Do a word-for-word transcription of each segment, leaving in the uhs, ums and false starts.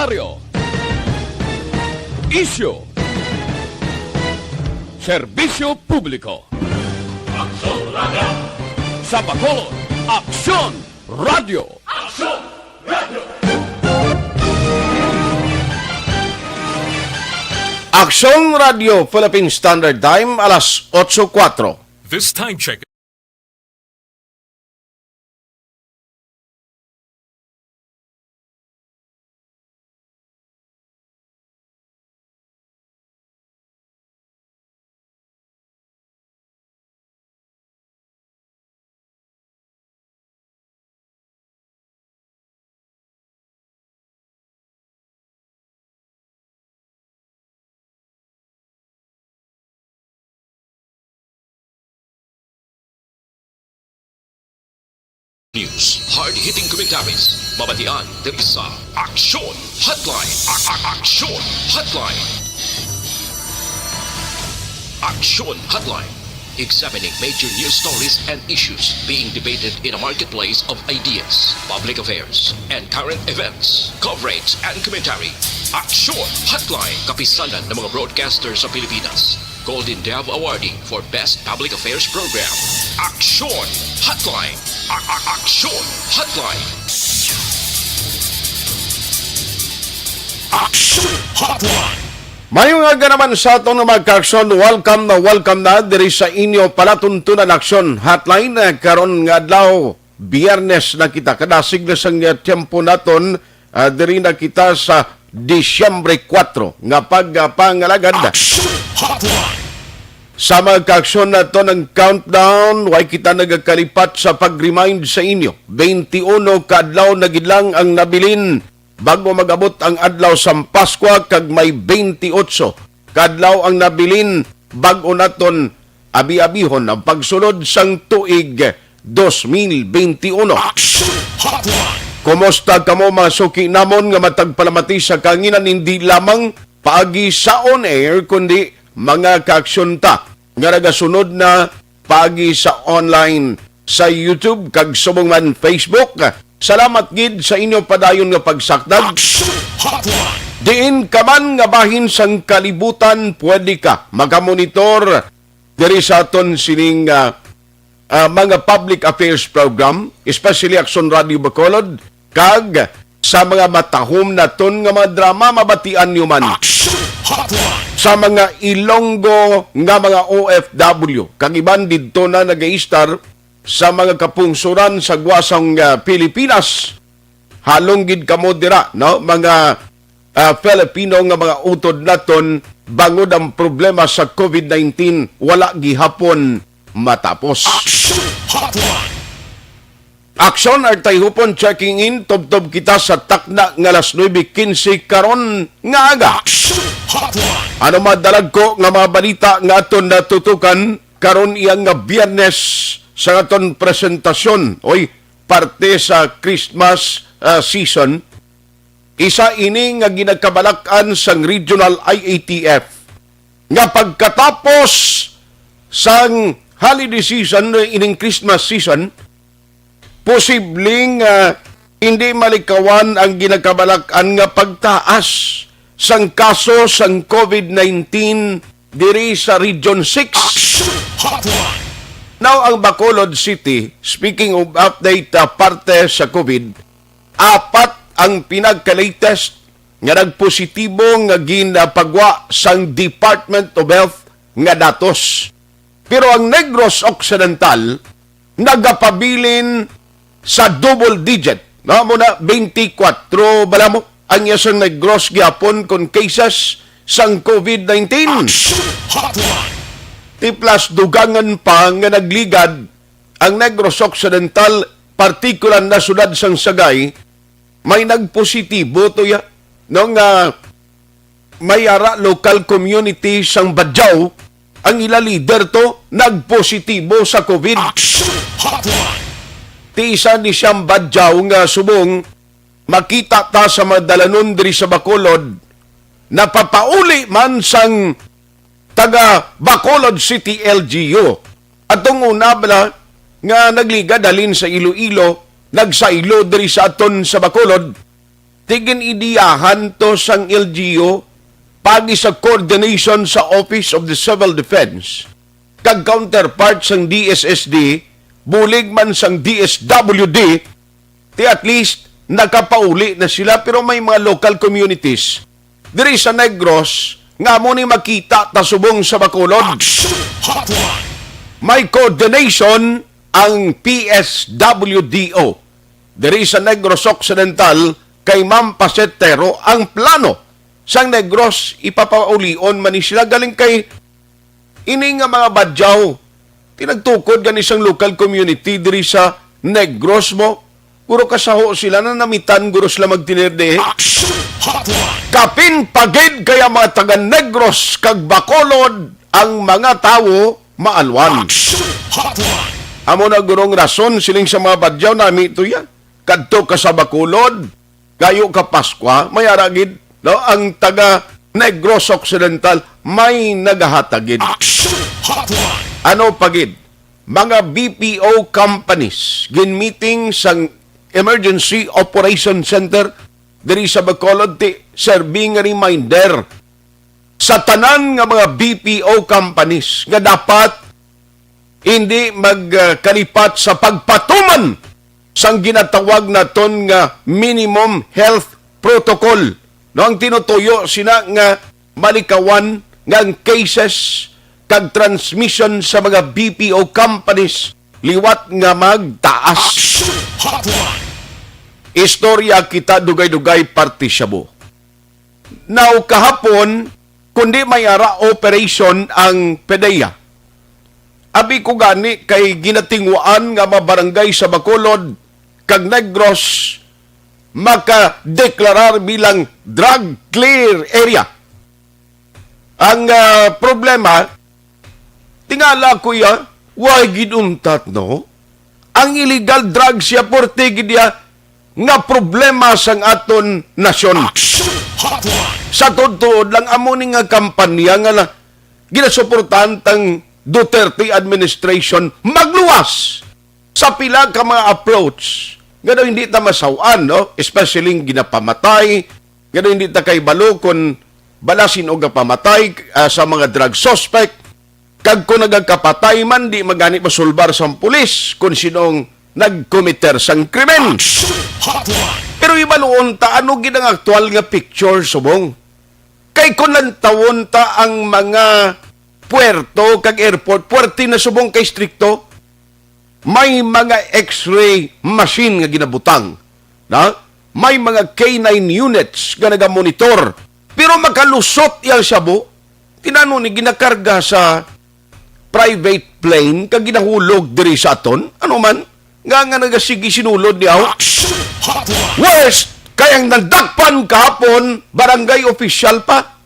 Komentaryo. Isyu. Serbisyo publiko. Aksyon Radio. Sa Bacolod, Aksyon Radio. Aksyon Radio. Aksyon Radio Philippine Standard Time, alas otso kuwatro. This time check. News, hard-hitting commentaries, mabatian diri sa Aksyon Hotline. A- a- Aksyon Hotline. Aksyon Hotline. Examining major news stories and issues being debated in a marketplace of ideas, public affairs, and current events. Coverage and commentary. Aksyon Hotline. Kapisanan ng mga broadcaster sa Pilipinas. Golden Dove Awardee for Best Public Affairs Program. Aksyon Hotline. A- a- Aksyon Hotline. Aksyon Hotline. Mayong aga naman sa aton nga mga kaaksyon. Welcome na welcome na diri sa inyo palatuntunan Aksyon Hotline. Eh, karon nga adlaw, Biyernes na kita. Kadasig na sang, eh, tiyempo naton, ah, diri na kita sa Disyembre kuwatro nga pagpangalagad. Aksyon Hotline. Sa mga kaaksyon naton ang countdown, way kita nagakalipat sa pag-remind sa inyo. Twenty-uno ka adlaw na gid lang ang nabilin bago mag-abot ang adlaw sang Paskwa, kag may twenty-otso ka adlaw ang nabilin bago naton abi-abihon ang pagsulod sang tuig dos mil benti uno. Action Hotline. Kumusta kamo, mga suki namon nga matag palamati sa kahanginan, hindi lamang paagi sa on air, kundi mga kaaksyon ta nga nagasunod na paagi sa online, sa YouTube, kag subong man Facebook? Salamat gid sa inyo padayon nga pagsakdag. Action Hotline. Diin ka man nga bahin sang kalibutan, pwede ka makamonitor diri sa aton sining, ah, ah, mga public affairs program, especially Aksyon Radio Bacolod, kag sa mga matahom naton nga mga drama, mabatian nyo man. Action Hotline. Sa mga Ilonggo nga mga O F W, kag iban didto na nagaistar sa mga kapungsuran sa guwasang, ah, Pilipinas, halong gid kamo dira, no? Mga, ah, Filipino nga mga utod naton, bangod ang problema sa covid nineteen, wala gihapon matapos. Action Hotline. Aksyon, Artay Hupon checking in. Tubtob kita sa takna nga alas nuebe quince karon nga aga. Action Hotline. Ano madalagko nga mga balita nga aton natutukan karon iya nga Biyernes sa aton presentasyon? Oy, parte sa Christmas, ah, season. Isa ini nga ginakabalak-an sang Regional I A T F nga pagkatapos sang holiday season, ining Christmas season, posibleng, ah, hindi malikawan ang ginakabalak-an nga pagtaas sang kaso sang covid nineteen diri sa Region six. Action Hotline. Now, ang Bacolod City, speaking of update, ah, parte sa covid, apat ang pinagka-latest nga nagpositibo nga ginapagwa sang Department of Health nga datos. Pero ang Negros Occidental nagapabilin sa double digit. No, amo na, twenty-four bala mo ang iya sang Negros gihapon kon cases sang covid nineteen. Action Hotline. Ti plus dugangan pa nga nagligad ang Negros Occidental, partikular na siyudad sang Sagay, may nagpositibo to ya, no, nga may ara local community sang Badjao, ang ila leader to nagpositibo sa covid. Action Hotline. Ti isa ni siyang Badjao nga subong makita ta sa mga dalanon diri sa Bacolod, napapauli man sang taga Bacolod City L G U. Atong una bala nga nagligad halin sa Iloilo, nagsaylo diri sa aton sa Bacolod, Ti gin-ideyahan to sang L G U pagi sa coordination sa Office of the Civil Defense kag counterpart sang D S S D, bulig man sang D S W D, ti at least nakapauli na sila, pero may mga local communities diri sa Negros nga amo ni makita ta subong sa Bacolod. Action Hotline. May coordination ang P S W D O diri sa Negros Occidental kay Ma'am Pasetero. Ang plano sang Negros, ipapaulion man ni sila galing kay ini nga mga badyaw, tinagtukod gani sang local community diri sa Negros mo. Guro kasaho sila na namitan, guro sila magtinirdi. Action Hotline. Kapin pagid kaya mga taga Negros kag Bacolod ang mga tawo maalwan. Action Hotline. Amo na gurong rason siling sa mga badyaw nami to ya. Kadto ka sa Bacolod, gayo ka Paskwa, may ara gid, no? Ang taga Negros Occidental, may nagahatag gid. Action Hotline. Ano pa gid? Mga B P O companies, ginmeeting sang Emergency Operation Center diri sa Bacolod, ti serbi nga reminder sa tanan nga mga B P O companies nga dapat hindi magkalipat sa pagpatuman sang ginatawag naton nga minimum health protocol, no, ang tinutuyo sina nga malikawan nga ang cases kag transmission sa mga B P O companies liwat nga magtaas. Action Hotline. Istorya kita dugay-dugay, parte shabu. Now, kahapon, kundi may ara operation ang PDEA. Abi ko gani kay ginatinguan nga mga barangay sa Bacolod kag Negros makadeklarar bilang drug clear area. Ang, ah, problema, tingala ko ya, way gid untat, no? Ang illegal drugs ya, porte gid ya nga problema sang aton nasyon. Action Hotline. Sa tuod-tuod lang, amo ni nga kampanya nga na, ginasuportahan tang Duterte administration, magluwas sa pila ka mga approach nga daw hindi ta masaw-an, no? Especially ang ginapamatay, nga daw hindi ta kay balo kung bala sin-o gapamatay, ah, sa mga drug suspect. Kag kung nagakapatay man, di magani masulbar sang pulis kung sinong nagkomiter sang krimen. Action Hotline. Pero ibaluon ta, ano gid ang aktual nga picture subong? Kay kung lantawon ta ang mga puerto kag airport, puerte na subong kay strikto. May mga X-ray machine nga ginabutang, na? May mga K nine units nga nagamonitor. Pero makalusot yang shabu, tinano ni ginakarga sa private plane kag ginahulog diri sa aton? Ano man? Nga, nga nagasigi sinulod niya, oh? Action Hotline. Worst, kay ang nadakpan kahapon, barangay official pa.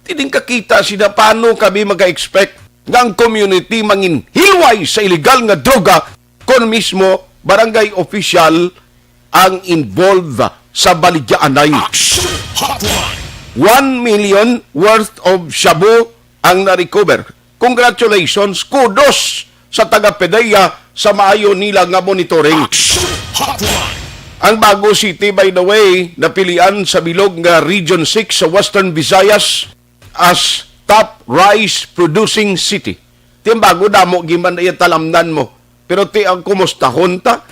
Tining kakita sina, paano kami maka-expect nga ang community manginhilway sa illegal nga droga kon mismo barangay official ang involved sa baligyaanay? Action Hotline. One million worth of shabu ang na-recover. Congratulations, kudos sa taga-PDEA sa maayo nila nga monitoring. Action Hotline. Ang Bago City, by the way, napilian sa bilog nga Region six sa Western Visayas as top rice producing city. Ti ang Bago, damo giman iya talamnan mo. Pero ti ang kumustahon ta,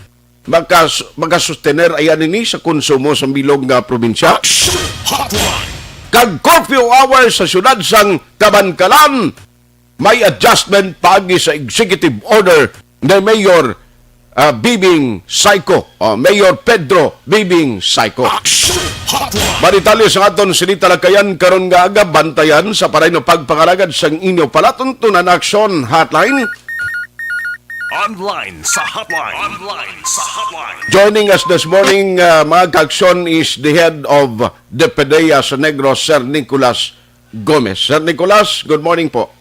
makas-, makasustener ayan ini sa konsumo sa bilog nga probinsya. Action Hotline. Kag curfew hours sa siyudad sang Kabankalan, may adjustment paagi sa executive order ni Mayor, ah, Bibing Saico, o Mayor Pedro Bibing Saico. Action Hotline. Madetalye sa aton sini talakayan karon nga aga, bantayan sa paray nga pagpangalagad sang inyo palatuntunan, Action Hotline. Online sa hotline. Online sa hotline. Joining us this morning, ah, mga ka-aksyon, is the head of the PDEA sa Negros, Sir Nicolas Gomez. Sir Nicolas, good morning po.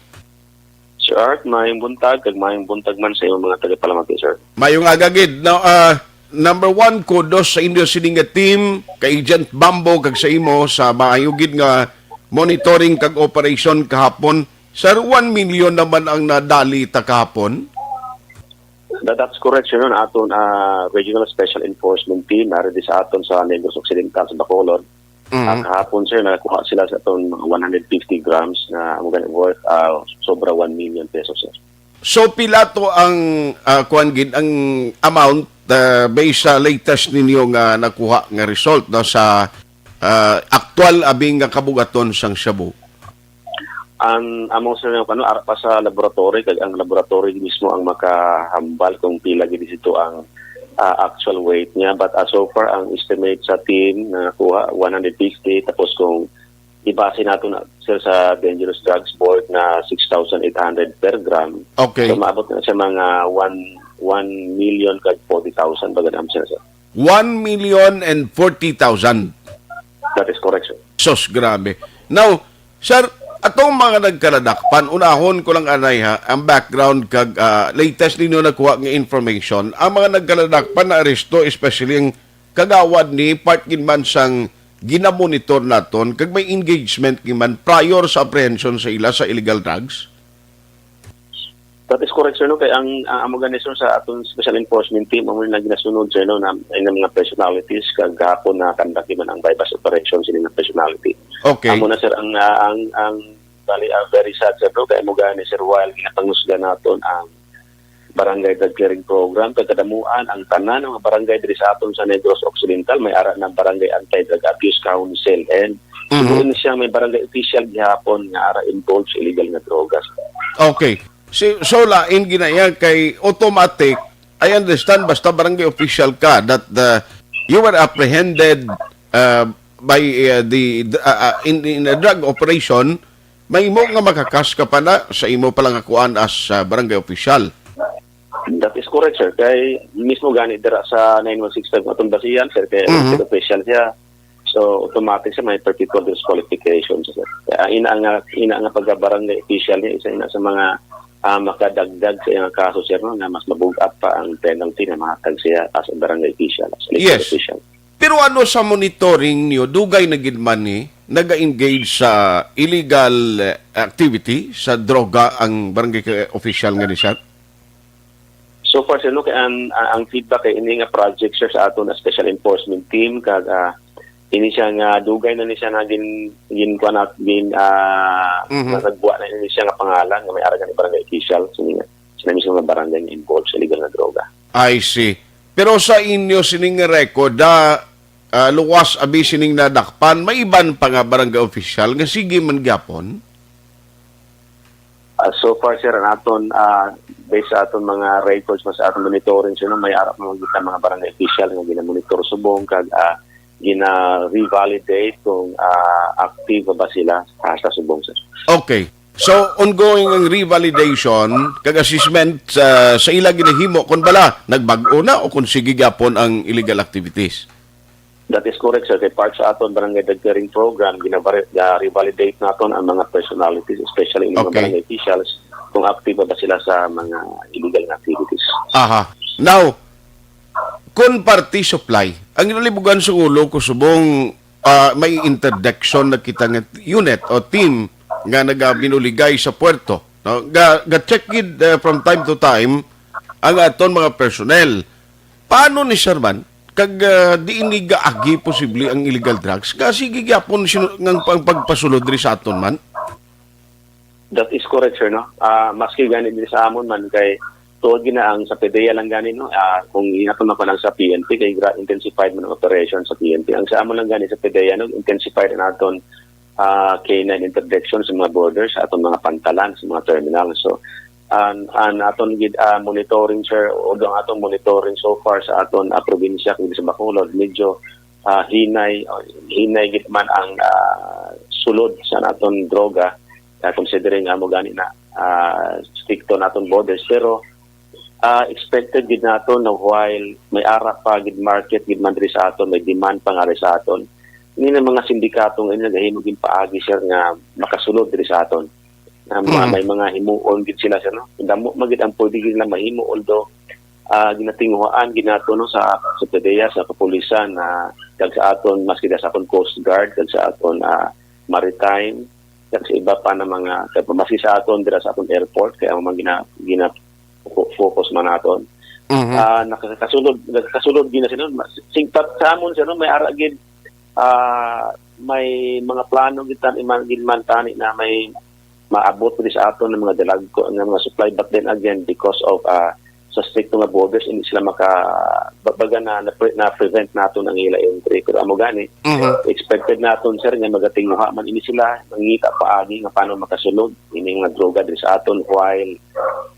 Sir Art, maayong buntag, kag maayong buntag man sa imong mga tagapalamati, sir. Maayong aga gid. Now, ah, number one, kudos sa inyo sini nga team, kay Agent Bambo, kag sa imo sa maayo gid nga monitoring kag operation kahapon. Sir, one million naman ang nadali ta kahapon. That, that's correct, sir. No? Ang aton ah, Regional Special Enforcement Team, nari di sa aton sa Negros Occidental, sa Bacolod. Mhm. Ah, kahapon, sir, nakakuha sila sa aton mga one hundred fifty grams na ang worth ah, sobra one million pesos, sir. So, pila to ang, ah, kuwan gid, ang amount, ah, based sa latest ninyo nga nakuha nga result, no, sa, ah, aktual abi nga kabugaton sang shabu? Ang amo sa ano, ara pa sa laboratory, kag ang laboratory mismo ang makahambal kung pila gid dito ang ah, actual weight niya. But ah, so far, ang estimate sa team na nakuha, one hundred fifty. Tapos kung ibase nato na, sir, sa Dangerous Drugs Board na six thousand eight hundred per gram, Okay. So maabot na sa mga one, one million kag forty thousand baga na, sir, sir. One million and forty thousand. That is correct, sir. Sus, grabe. Now, sir, atong mga nagkaladakpan, unahon ko lang anay ha, ang background kag ah, latest ninyo nakuha nga information, ang mga nagkaladakpan na aresto, especially ang kagawad ni part gid man sang ginamonitor naton kag may engagement gid man prior sa apprehension sa ila sa illegal drugs? That is correct, sir, no? Kay ang, ang amo gani, sir, sa aton special enforcement team, amo na ginasunod, sir, no, na, na mga personalities kag gahapon na conduct man ang buy-bust operation sini nga personality. Okay. Amo na, sir, ang ah, ang ang bali, ah, very sad, sir, no? Kay amo gani, sir, while ginapangusga naton ang barangay drug clearing program, kagadamuan ang tanan nga mga barangay diri sa aton sa Negros Occidental may ara na barangay anti-drug abuse council, and Mhm. siguro ni siya may barangay official gihapon nga ara involved sa illegal nga drogas. Okay. Si, so lain ginaya kay automatic, I understand, basta barangay official ka, that the, you were apprehended uh, by uh, the, the uh, uh, in, in a drug operation, may mo nga makakas ka pa na sa imo pa lang kuan as uh, barangay official. That is correct, sir. Kay mismo gani dira sa nine one six five atong basihan, sir, kay Mhm. elected official siya. So, automatic siya may perpetual disqualification, sir. Kaya ina nga, ina nga pagka-barangay official niya, isa ina sa mga ah, makadagdag sa iyang kaso, sir, no, na mas mabug-at pa ang penalty na mahatag siya as a barangay official, as elected Yes. official. Pero ano sa monitoring niyo, dugay na gid man ni naga-engage sa illegal eh, activity sa droga ang barangay ka- official nga ni sir? So far, sir, no, kay ang, ang ang feedback kay ini nga project, sir, sa aton na special enforcement team kag ah, ini siya nga dugay na ni siya nga gin gin kuan at gin ah, Mhm. Nga nagbuwa na ini siya nga pangalan nga may ara gani barangay official, sini nga sila mismo nga barangay nga involved sa illegal nga droga. I see. Pero sa inyo sining record, ah, ah, luwas abi sining nadakpan, may iban pa nga barangay official nga sige man gyapon? Ah, so far, sir, ang aton, ah, based sa aton mga records, mas aton monitoring, sir, no, may ara pa man kita mga barangay official nga ginamonitor subong kag ah, gina-revalidate kung ah, active ba sila hasta subong, sir. Okay. So, ongoing ang revalidation kag assessment sa, sa ila ginahimo kung bala nagbag-o na o kung sige gyapon ang illegal activities. That is correct, sir. Kay part sa aton barangay drug clearing program, ginavari- ga-revalidate naton ang mga personalities, especially ang mga Okay. barangay officials, kung active ba sila sa mga illegal nga activities. Aha. Now, kung party supply, ang nalibugan sa ulo ko subong ah, may interdiction na kita nga unit o team nga nagabinuligay sa puerto, no? Ga, ga-check gid ah, from time to time ang aton mga personnel. Paano ni sir man kag ah, di ini gaagi posible ang illegal drugs? Ga sige gyapon sino ngang pang pagpasulod diri sa aton man? That is correct, sir, no? Ah, maski gani diri sa amon man kay tuod gina ang sa PDEA lang gani, no? Ah, kung inato man kuan sa P N P kay gra- intensified man ang operation sa P N P. Ang sa amon lang gani sa PDEA, no, intensified ang aton ah, K nine interdiction sa mga borders, sa aton mga pantalan, sa mga terminal. So, an an aton gid ah, monitoring, sir, although ang aton monitoring so far sa aton ah, probinsya kung sa Bacolod, medyo ah, hinay hinay gid man ang ah, sulod sa naton droga, ah, considering amo gani na ah, stricto naton borders, pero ah, expected gid naton na while may ara pa gid market gid man diri sa aton, may demand pa nga diri sa aton, ini na mga sindikato nga ini nagahimo gid paagi, sir, nga makasulod diri sa aton. Na ma- Mm. May mga himuon gid sila, sir, no? Damo man gid ang pwede gid nila mahimo, although ah, ginatinguhaan gid nato, no, sa sa PDEA, sa kapulisan, na kag sa aton, maski sa aton Coast Guard, kag sa aton ah, maritime, kag sa iba pa na mga, kag maski sa aton dira sa aton airport, kaya mga gina, gina fo- focus man naton. Mhm. Ah, nakakasulod, nakakasulod gid na sila. Ma-, sing-, ta-, sa amon, sir, no, may ara gid, ah, may mga plano gid tan-, iman-, gid man tani na may maabot diri sa aton nga mga dalagko nga mga supply. But then again, because of, ah, sa stricto nga borders, hindi sila maka-, ba-, baga na, na-pre-, na-prevent naton ang ila entry. Pero amo gani, Mhm. expected naton, sir, nga magatinguha man ini sila, mangita paagi nga paano makasulod ini nga droga diri sa aton while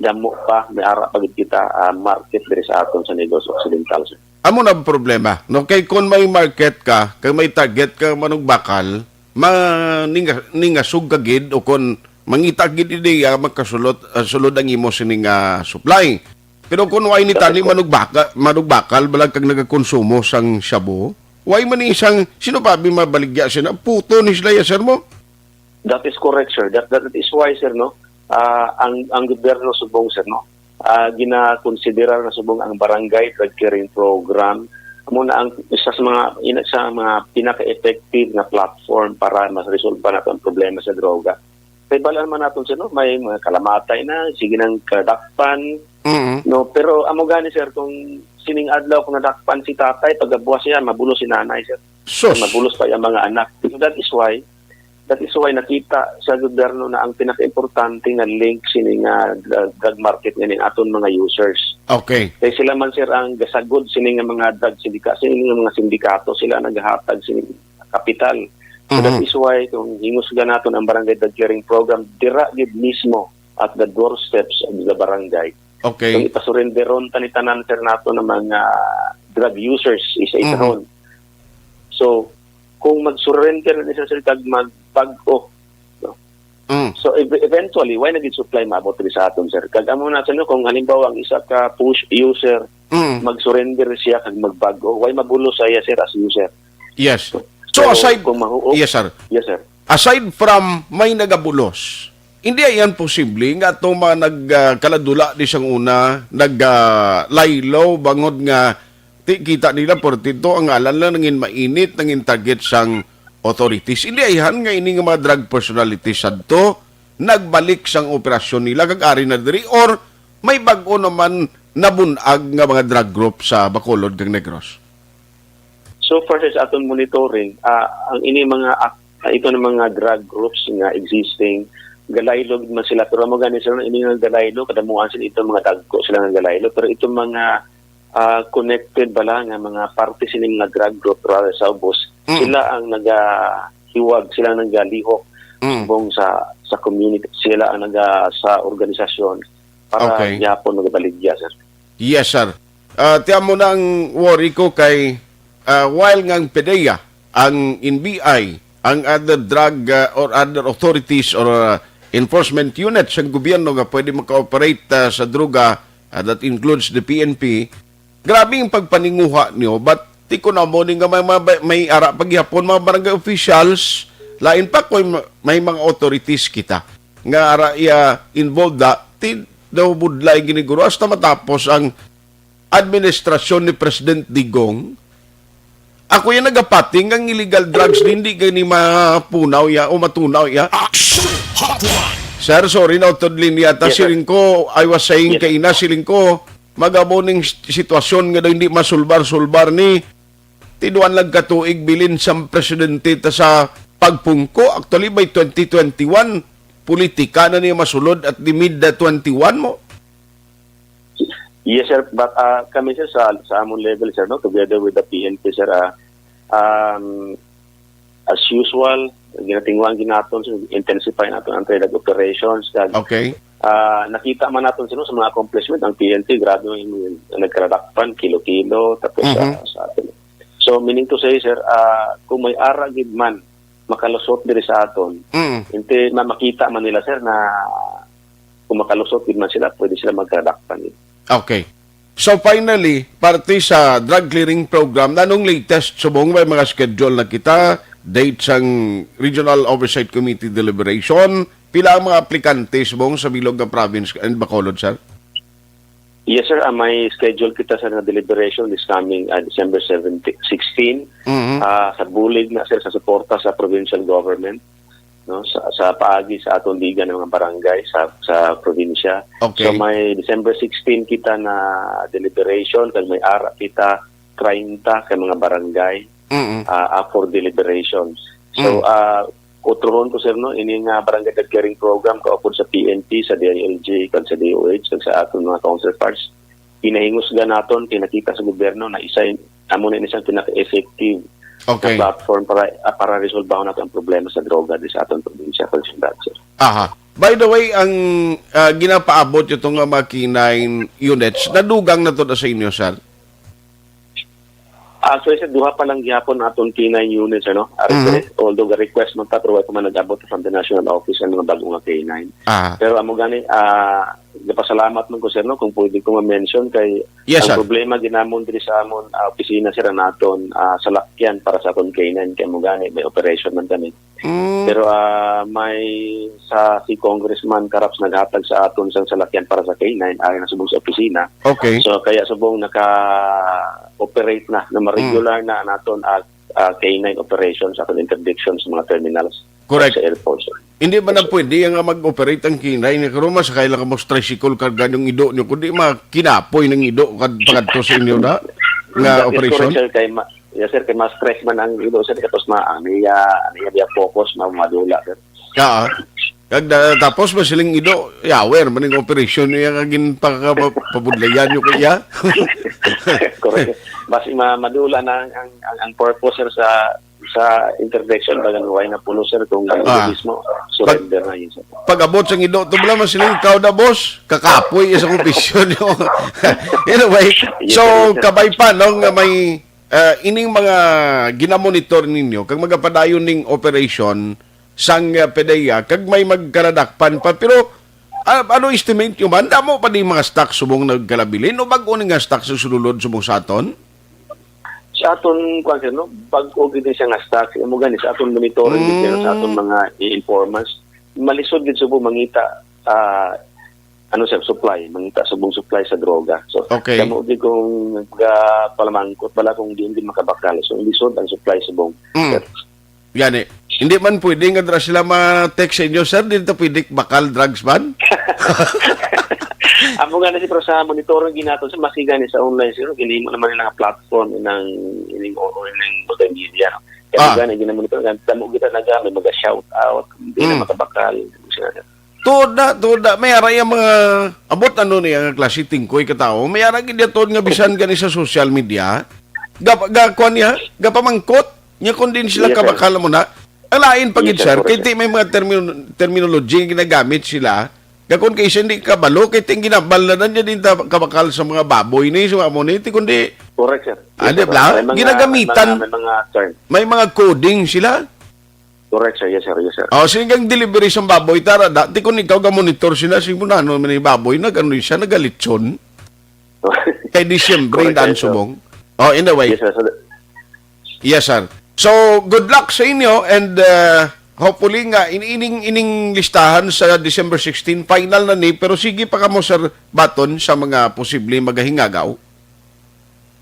damo pa, may ara pa gid kita, ah, market diri sa aton sa Negros Occidental, sir. Amo na ang problema, no? Kay kung may market ka, kay may target ka manugbakal, ma-, ninga-, ningasog ka gid o kung mangita gid ideya, magkasulot, ah, sulod ang imo sining, ah, supply. Pero kung way ni That is tani correct. manugbaka-, manugbakal, balag kag nagakonsumo sang shabu, way man ni isang, sino pa bi mabaligya sina? Puto ni sila ya, sir mo? That is correct, sir. That, that is why, sir, no? Ah, ang, ang gobyerno subong, sir, no? Ah, ginakonsidera na subong ang barangay drug clearing program. Amo na ang isa sa mga, ina sa mga pinaka-effective na platform para mas resolve pa nato ang problema sa droga. Kay balaan man naton, sir, no? May mga kalamatay na, sige nang kadakpan, Mm. no? Pero amo gani, sir, kung sining adlaw kung nadakpan si tatay, pagabuwas siya, mabulo si nanay, sir. Sus! Mabulos pa yung mga anak. So that is why, that is why nakita sa gobyerno na ang pinaka-importante nga link sini nga dra-, drug market nga ning aton mga users. Okay. Kay sila man, sir, ang gasagod sini nga mga drug sindika-, sini nga mga sindikato, sila naghatag sini kapital. So that Mhm. is why kung hingusgan naton ang barangay drug clearing program, dira gid mismo at the doorsteps of the barangay. Okay. Kung ipasurrenderon ta ni tanan, sir, nato ng mga drug users, isa-isahon. Mhm. So, kung mag-surrender na siya, sir, kag magbag-o, no? Mm. So, ev-, eventually, why naging supply maabot rin sa aton, sir? Kag amo na, sir, no, kung halimbawa ang isa ka push user, Mm. mag-surrender siya kag magbag-o, why mabulo sa iya, sir, as user? Yes. So, So, aside, kung mahuok, yes, sir. Yes, sir. Aside from may nagabulos, hindi yan posible nga itong mga nag, ah, kaladula di sang una, nag, ah, laylo, bangod nga ti-, kita nila, portito, ang ngalan lang nangin mainit, nangin target sang authorities. Hindi ayhan nga ini nga mga drug personalities sadto, nagbalik sang operasyon nila, kag ari na diri, or may bag-o naman nabunag nga mga drug group sa Bacolod kag Negros? So far, sir, sa aton monitoring, ah, ang ini mga ak-, ah, ito na mga drug groups nga existing, galaylo gid man sila. Pero amo gani, sir, ini nga galaylo, kadamuhan sila ito mga dagko sila nga galaylo. Pero itong mga, ah, connected bala nga mga parte sini mga drug group, rather sa ubos, Mm. sila ang nagahiwag, sila ang nagalihok Mm. subong sa, sa community, sila ang naga-, sa organisasyon para Okay. gihapon magabaligya, sir. Yes, sir. Ah, tiyan mo na ang worry ko kay, ah, while nga ang PDEA, ang N B I, ang other drug, ah, or other authorities or, ah, enforcement units sa gobyerno nga pwede maka-operate, ah, sa droga, ah, that includes the P N P, grabe ang pagpaninguha niyo, but ti ko na mo ni nga may, may, may ara paghihapon mga barangay officials, lain pa kung may, may mga authorities kita nga ara iya involved da, ti daw budlay giniguro hasta matapos ang administrasyon ni President Digong. Ako yung nagapating ang illegal drugs, hindi gani mapunaw ya o matunaw ya. Action Hotline. Sir, sorry na utod linya ta. Yes, sir. Siling ko, I was saying Yes. kaina, siling ko, magabo ning s-, sitwasyon nga daw hindi masulbar-sulbar ni tiduan lang katuig bilin sang presidente ta sa pagpungko. Actually, by twenty twenty-one, politika na niya masulod at the mid twenty-one mo. Yes, sir. But, ah, kami, sir, sa, sa among level, sir, no, together with the P N P, sir, ah, um, as usual, ginatinguhan gid naton, sir, intensify naton ang trade operations. Kag, Okay. ah, nakita man naton, sir, no, sa mga accomplishment, ang P N P, grabe yung nagkaradakpan, kilo-kilo, tapos sa, Mhm. sa atin. So, meaning to say, sir, ah, kung may ara gid man makalusot diri sa aton, Mm. hindi ma-, makita man nila, sir, na kung makalusot gid man sila, pwede sila magkaradakpan. Okay. So finally, parte sa drug clearing program, nanong latest subong may mga schedule na kita, date sang Regional Oversight Committee deliberation, pila ang mga aplikante subong sa bilog nga province and Bacolod, sir? Yes, sir. Ah, may schedule kita sa nga deliberation this coming, ah, December seventeen, sixteen. Mhm. Ah, sa bulig na, sir, sa suporta sa provincial government. no, sa, sa paagi sa aton liga ng mga barangay sa, sa probinsya. Okay. So may December sixteen kita na deliberation, kag may ara kita treinta ka mga barangay, Mm. ah, ah, for deliberation. So, Mm. ah, utrohon ko, sir, no, ini nga barangay declaring program kaupod sa P N P, sa D I L G, kag sa D O H, kag sa aton mga counterparts. Pinahingusgan naton, pinakita sa gobyerno na isa in-, amo na ini isang pinaka-effective Okay. na platform para, ah, para resolbahon nato ang problema sa droga di sa aton probinsya, Congressman Dodger. Aha. By the way, ang, ah, ginapaabot nyo itong, ah, mga K nine units, nadugang na to na sa inyo, sir? Actually, sir, duha pa lang gihapon aton K nine units, ano? Ari, Mhm. sir, although ga-request man ta, pero wala pa man nag-abot from the national office ang mga bago nga K nine. Ah. Pero amo gani, ah, gapasalamat man ko, sir, no, kung pwede ko ma-mention kay Yes, ang sir. problema ginamon diri sa amon, ah, opisina, sir, ang naton, ah, salakyan para sa aton K nine, kay amo gani may operation man kami. Mm. Pero, ah, may sa si Congressman Caraps naghatag sa aton sang salakyan para sa K nine, ari na subong sa opisina. Okay. So, kaya subong naka-operate na, na ma-regular Mm. na naton, ah, ah, K nine operations sa aton interdiction sa mga terminals Correct. sa airport, sir. Hindi ba na Yes, sir. pwede nga mag-operate ang K nine? Karon, masakay lang ka mo sa tricycle, karga yung ido nyo, kundi makinapoy ng ido kad-, pangadto sa inyo na nga That is operation? correct, sir. Kay ma-, yes, sir, kay mas stress man ang ido, sir, tapos ma-, ang iya, ang iya, iya focus, ma-, madula, sir. Ah, kag da-, tapos masiling ido, yawer man ang operasyon niya nga ginpakapabudlayan nyo kaya. Correct. Mas ma-, madula na ang, ang, ang, ang purpose, sir, sa, sa interdiction, bagan why na puno, sir, kung ang Ah. mismo surrender na yun, sir. Pag-abot sa ido, to bala, masiling, "Ikaw na, boss, kakapoy sa opisyon nyo." Anyway, Yes, so, sir, yes, sir. kabay pa, no, nga may, ah, ining mga ginamonitor ninyo, kag magapadayon ning operation, sang, ah, PDEA, kag may magkaradakpan pa. Pero, ah, ano estimate nyo man? Damo pa di mga stock subong nagkalabilin o bag-o ni nga stock sa sulod subong sa aton? Sa aton, kuwan, sir, no? Bag-o gid siya nga stock. Amo gani, sa aton monitoring, gid, sir, sa aton Mm. mga i-, informants, malisod gid subong mangita, ah, ano, sir, supply, mangita subong supply sa droga. So, Okay. damo gid kung ga-, palamangkot bala kung diin gid makabakal. So, lisod ang supply subong, Mm. sir. Gani. Hindi man pwede nga dira sila ma-text sa inyo, "Sir, di ta pwede bakal drugs man?" Amo gani, sir, pero sa monitoring gid naton, sir, maski gani sa online, sir, ginhimo naman nila nga platform inang, ining, o, o ining multimedia. Kaya Ah. gani, ginamonitor, damo kita naga, may mga shout out, hindi na Hmm. makabakal, sir. Tuod na, tuod na. May ara yung mga, abot ano niya nga klase tingkoy ka tao. May ara gid tuod nga bisan gani sa social media. Ga, ga, kuwan niya, gapamangkot. Nya kung din sila Yes, sir. kabakal mo na. Ang lain pa Yes, gid, sir, sir, kay correct, sir. Ti may mga termino-, terminology nga ginagamit sila. Gakon kay siya hindi kabalo, kay ting ginabal na niya din ta-, kabakal sa mga baboy ni, so amo ni, ti kundi Correct, sir. Ah, Yes, di sir. ba? May mga, Ginagamitan. may mga, may mga term. May mga coding sila. Correct, sir. Yes, sir. Yes, sir. Oh, sige, ang delivery sa baboy, tara, da, ti kung ikaw ga-monitor sila, sige mo na, ano man yung baboy, nag-, ano siya, nagalitson. Kay Disyembre, Correct, daan sir. subong. Oh, in a way. Yes, sir. So, Yes, sir. So, good luck sa inyo and, uh, hopefully nga in-, ining, ining listahan sa December sixteen, final na ni, pero sige pa kamo, Sir Baton, sa mga posible magahingagaw.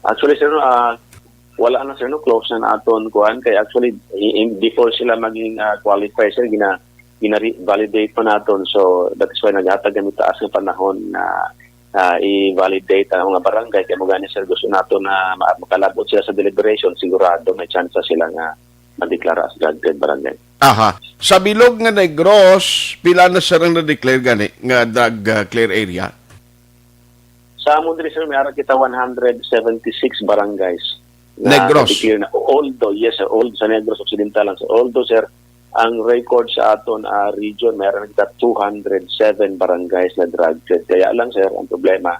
Actually, sir, ah, wala na, sir, no, close na naton kuan kay actually i-, i-, before sila maging, ah, qualified, sir, gina, gina-validate pa naton. So that is why naghatag kami taas nga panahon na, ah, i-validate ang mga barangay kay mo gani, sir, gusto nato na ma-, makalabot sila sa deliberation, sigurado may chance sila nga madeklara as drug cleared barangay. Aha. Sa bilog nga Negros, pila na, sir, ang na-declare gani nga drug, uh, clear area? Sa amon diri, sir, may ara kita one hundred seventy-six barangays na Negros. na-declare na. Although, yes, sir, although sa Negros Occidental lang, sir. Although, sir, ang record sa aton, ah, region, may ara kita two hundred seven barangays na drug cleared. Kaya lang, sir, ang problema,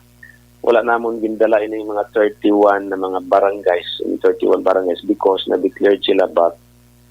wala namon gindala ining mga thirty-one na mga barangays, in thirty-one barangays because na-declared sila back,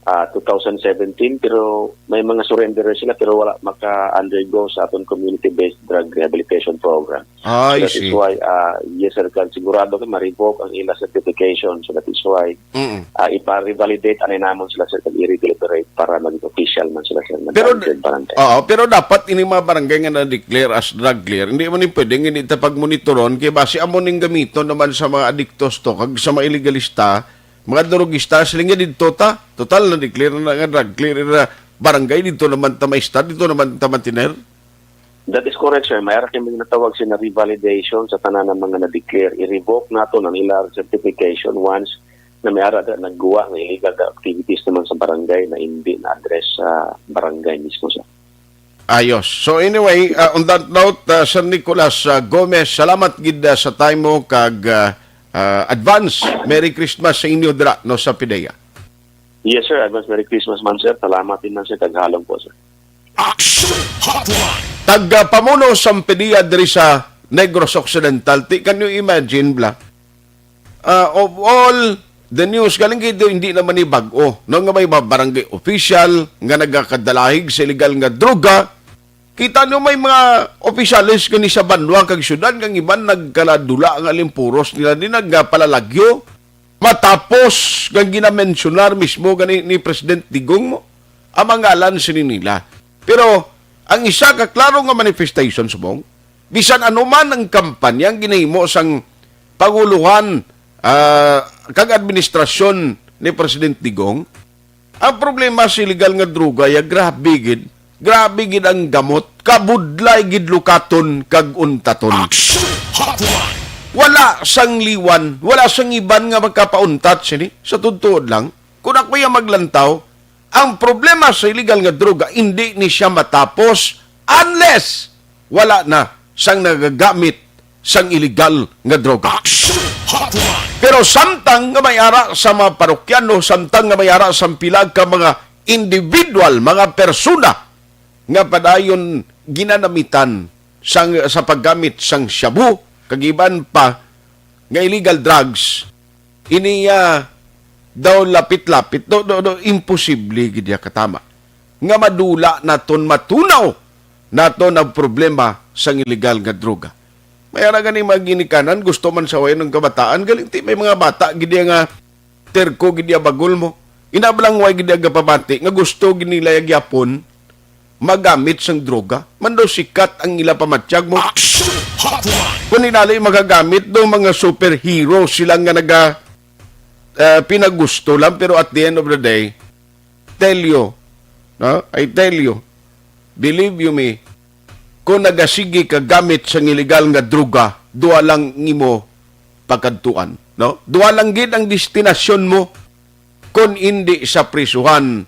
ah, two thousand seventeen, pero may mga surrenderer sila pero wala maka-undergo sa aton community-based drug rehabilitation program. Ah, I So that is see. why, ah, yes, sir, kan sigurado ka ma-revoke ang ila certification. So that is why, Mm. ah, ipa-revalidate anay namon sila, sir, kag i-redeliberate para maging official man sila, sir, na Pero, drug cleared barangay. Oo, pero dapat ini mga barangay nga na-declare as drug clear, hindi man yung pwedeng hindi ta pagmonitoron kay basi amo ning gamiton naman sa mga adiktos to kag sa mga ilegalista, mga drugista, sila nga didto ta. Total, na-declare na nga drug clear na barangay, dito naman ta maestar, dito naman ta mantener? That is correct, sir. May ara kami natawag sina revalidation sa tanan ng mga na-declare. I-revoke nato na nila certification once na may ara na nagguwa nga illegal na activities naman sa barangay na hindi na-address sa barangay mismo, sir. Ayos. So anyway, uh, on that note, uh, Sir Nicolas, uh, Gomez, salamat gid, uh, sa time mo kag, uh, uh, advance Merry Christmas sa inyo dira, no, sa PDEA. Yes, sir. Advance Merry Christmas man, sir. Salamat din man, sir. Kag halong po, sir. Action Hotline. Tag, uh, pamuno sa PDEA diri sa Negros Occidental. Ti, can you imagine, bla? Ah, of all the news, galing gid, hindi naman ni bag-o, no, nga may mga barangay official nga nagakadalahig sa illegal nga droga. Kita nyo, may mga opisyales gani sa banwa kag syudad nga ang iban nagkaladula nga alimpuros nila ni nagpalalagyo. Matapos nga ginamensionar mismo gani ni President Digong mo ang mga ngalan sini nila. Pero ang isa ka klaro nga manifestation subong, bisan ano man ang kampanya ang ginahimo sang panguluhan, ah, kag administrasyon ni President Digong, ang problema sa illegal nga droga ya grabe gid. Grabe gid ang gamot. Kabudlay gid lukaton kag untaton. Action Hotline. Wala sang liwan, wala sang iban nga makapauntat sini. Sa totoo lang, kung ako ya maglantaw, ang problema sa illegal nga droga, hindi ni siya matapos unless wala na sang nagagamit sang illegal nga droga. Action Hotline. Pero samtang nga may ara sa mga parokyano, samtang nga may ara sa pila ka mga individual, mga persona nga padayon ginanamitan sang, sa paggamit sang shabu, kag iban pa nga illegal drugs, ini, ah, daw lapit-lapit, do, do, do, imposible gid ya katama nga madula naton, matunaw naton ang problema sang illegal nga droga. May ara gani mga ginikanan, gusto man sawayan ang kabataan, galing ti may mga bata gid ya nga terko gid ya bagol mo. Ina ba lang way gid ya gapamati nga gusto gid nila ya gyapon magamit sang droga? Man daw sikat ang ila pamatyag mo. Action Hotline. Kung inali magagamit do mga superhero sila nga naga, eh, pinagusto lang, pero at the end of the day, tell you, no? I tell you, believe you me, kung nagasigi ka gamit sang illegal nga droga, duha lang ang imo pakadtuan, no? Duha lang gid ang destinasyon mo, kung hindi sa prisuhan,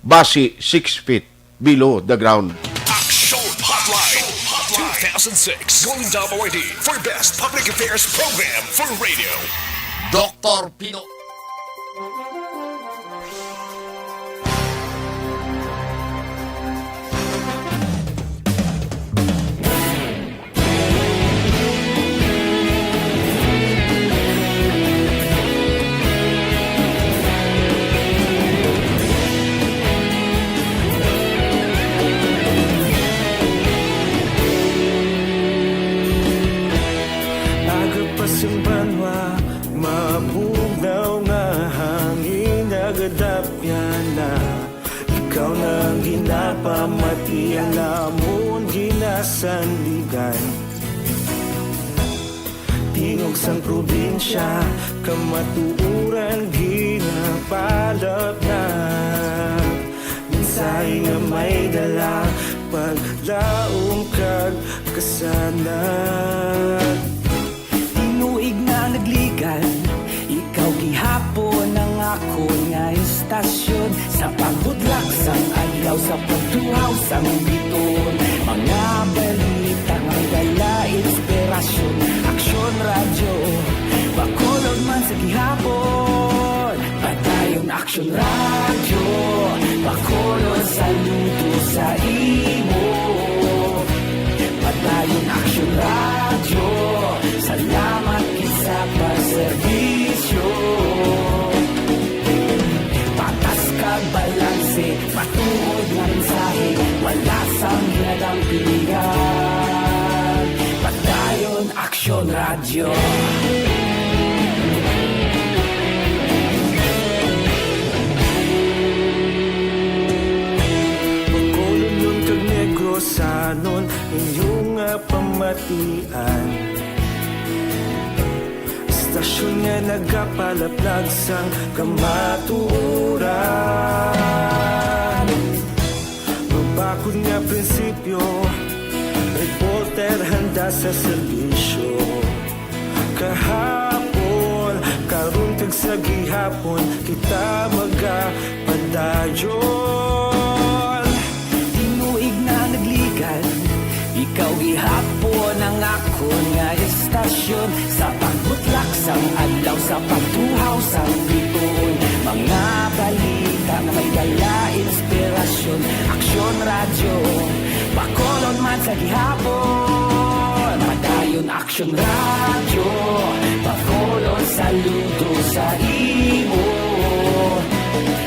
basi six feet below the ground. Action Hotline, two thousand six Golden Dome Awardee for Best Public Affairs Program for Radio. Doktor Pino. Aga pa sing banwa, mabugnaw nga hangin, nagadapyan na. Ikaw na ang ginapamati, ang amon ginasandigan. Tingog sang probinsya, kamatuoran ginapalapnat. Mensahe nga may dala, paglaom kag kasanag. Tinuig na nagligan, ikaw gihapon ang akon nga istasyon. Sa pagbudlak sang adlaw, sa pagtuhaw sang biton, mga balita nga dala inspirasyon. Aksyon Radyo, Bacolod man sa gihapon. Padayon Aksyon Radyo, Bacolod, saludo sa imo. Padayon Aksyon Radyo, salamat gid sa pagserbisyo. Patas kag balanse, matuod nga mensahe, wala sang ginadampingan. Padayon Aksyon Radyo. Bacolodnon kag Negrosanon, inyo nga pamatian. Istasyon nga nagapalaplag sang kamatuoran. Nga prinsipyo, reporter handa sa serbisyo. Kahapon, karon kag sa gihapon, kita magapadayon. Tinuig na nagligan, ikaw gihapon ang akon nga istasyon. Sa pagbutlak sang adlaw, sa pagtuhaw sang bituon, mga balita nga may dala inspirasyon. Aksyon Radyo, Bacolod man sa gihapon. Padayon Aksyon Radyo, Bacolod, saludo sa imo.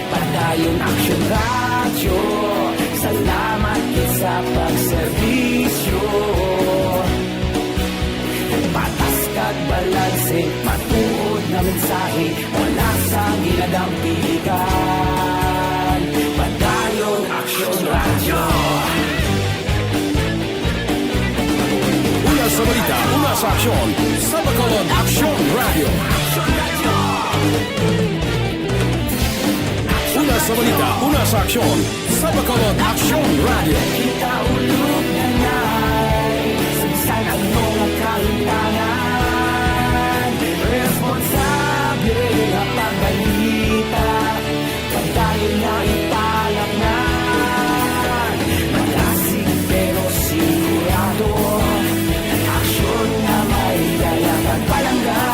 Padayon Aksyon Radyo, salamat gid sa pagserbisyo. Patas kag balanse, matuod nga mensahe, wala sang ginadampigan. Padayon Aksyon Radyo. Una sa balita, una sa aksyon, sa Bacolod Aksyon Radyo. Una sa balita, una sa aksyon, sa Bacolod Aksyon Radyo. Kita ulog na nay, sa bisan ano nga kahimtangan, responsable nga pagbalita, padayon nga ipalaknay. Malasig pero sigurado, aksyon nga may dala kag palangga.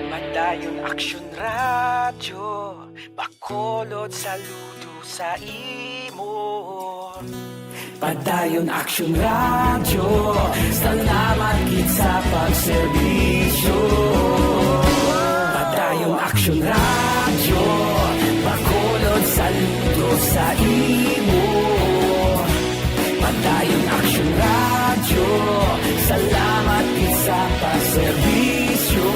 Padayon Aksyon Radyo, Bacolod, saludo sa imo. Padayon Aksyon Radyo, salamat gid sa pagserbisyo. Padayon Aksyon Radyo, Bacolod, saludo sa imo. Padayon Aksyon Radyo, salamat gid sa pagserbisyo.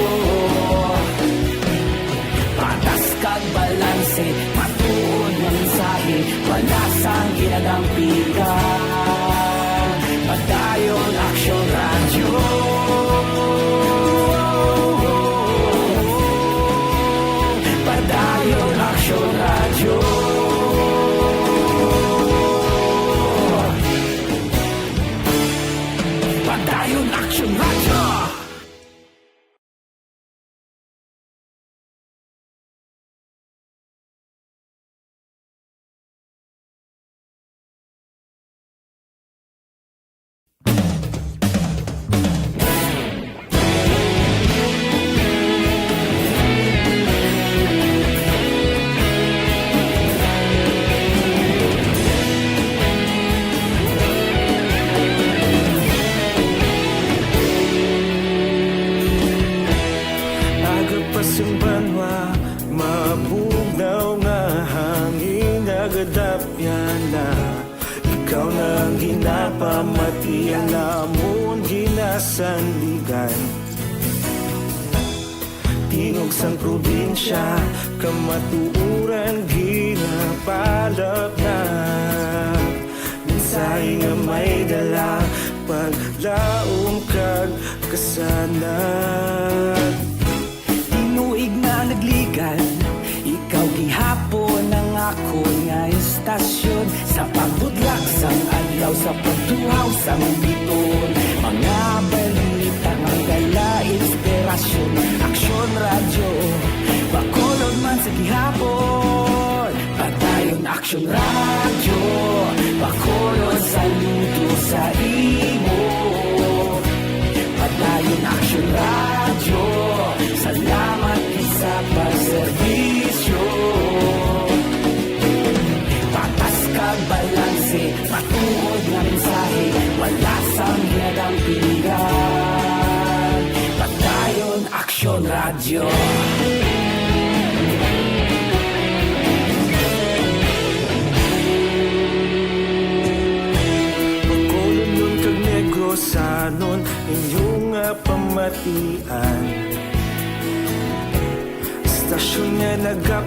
Patas kag balanse, matuod nga mensahe, wala sang ginadampigan. Padayon Aksyon Radyo. Padayon Aksyon Radyo. Padayon Aksyon Radyo. Aga pa sing banwa, mabugnaw nga hangin nagadapyan na. Ikaw na ang ginapamati, ang amon ginasandigan. Tingog sang probinsya, kamatuoran ginapalapnap. Mensahe nga may dala, paglaom kag kasanag. Tinuig na nagligan, ikaw gihapon ang akon nga istasyon. Sa pagbudlak sang adlaw, sa pagtuhaw sang bituon, mga balita nga dala inspirasyon. Aksyon Radyo, Bacolod man sa gihapon. Padayon Aksyon Radyo, Bacolod, saludo sa imo. Padayon Aksyon Radyo, salamat gid sa pagserbisyo. Patas kag balanse, matuod nga mensahe, wala sang ginadampigan. Padayon Aksyon Radyo. Bacolodnon kag Negrosanon, inyo nga pamatian.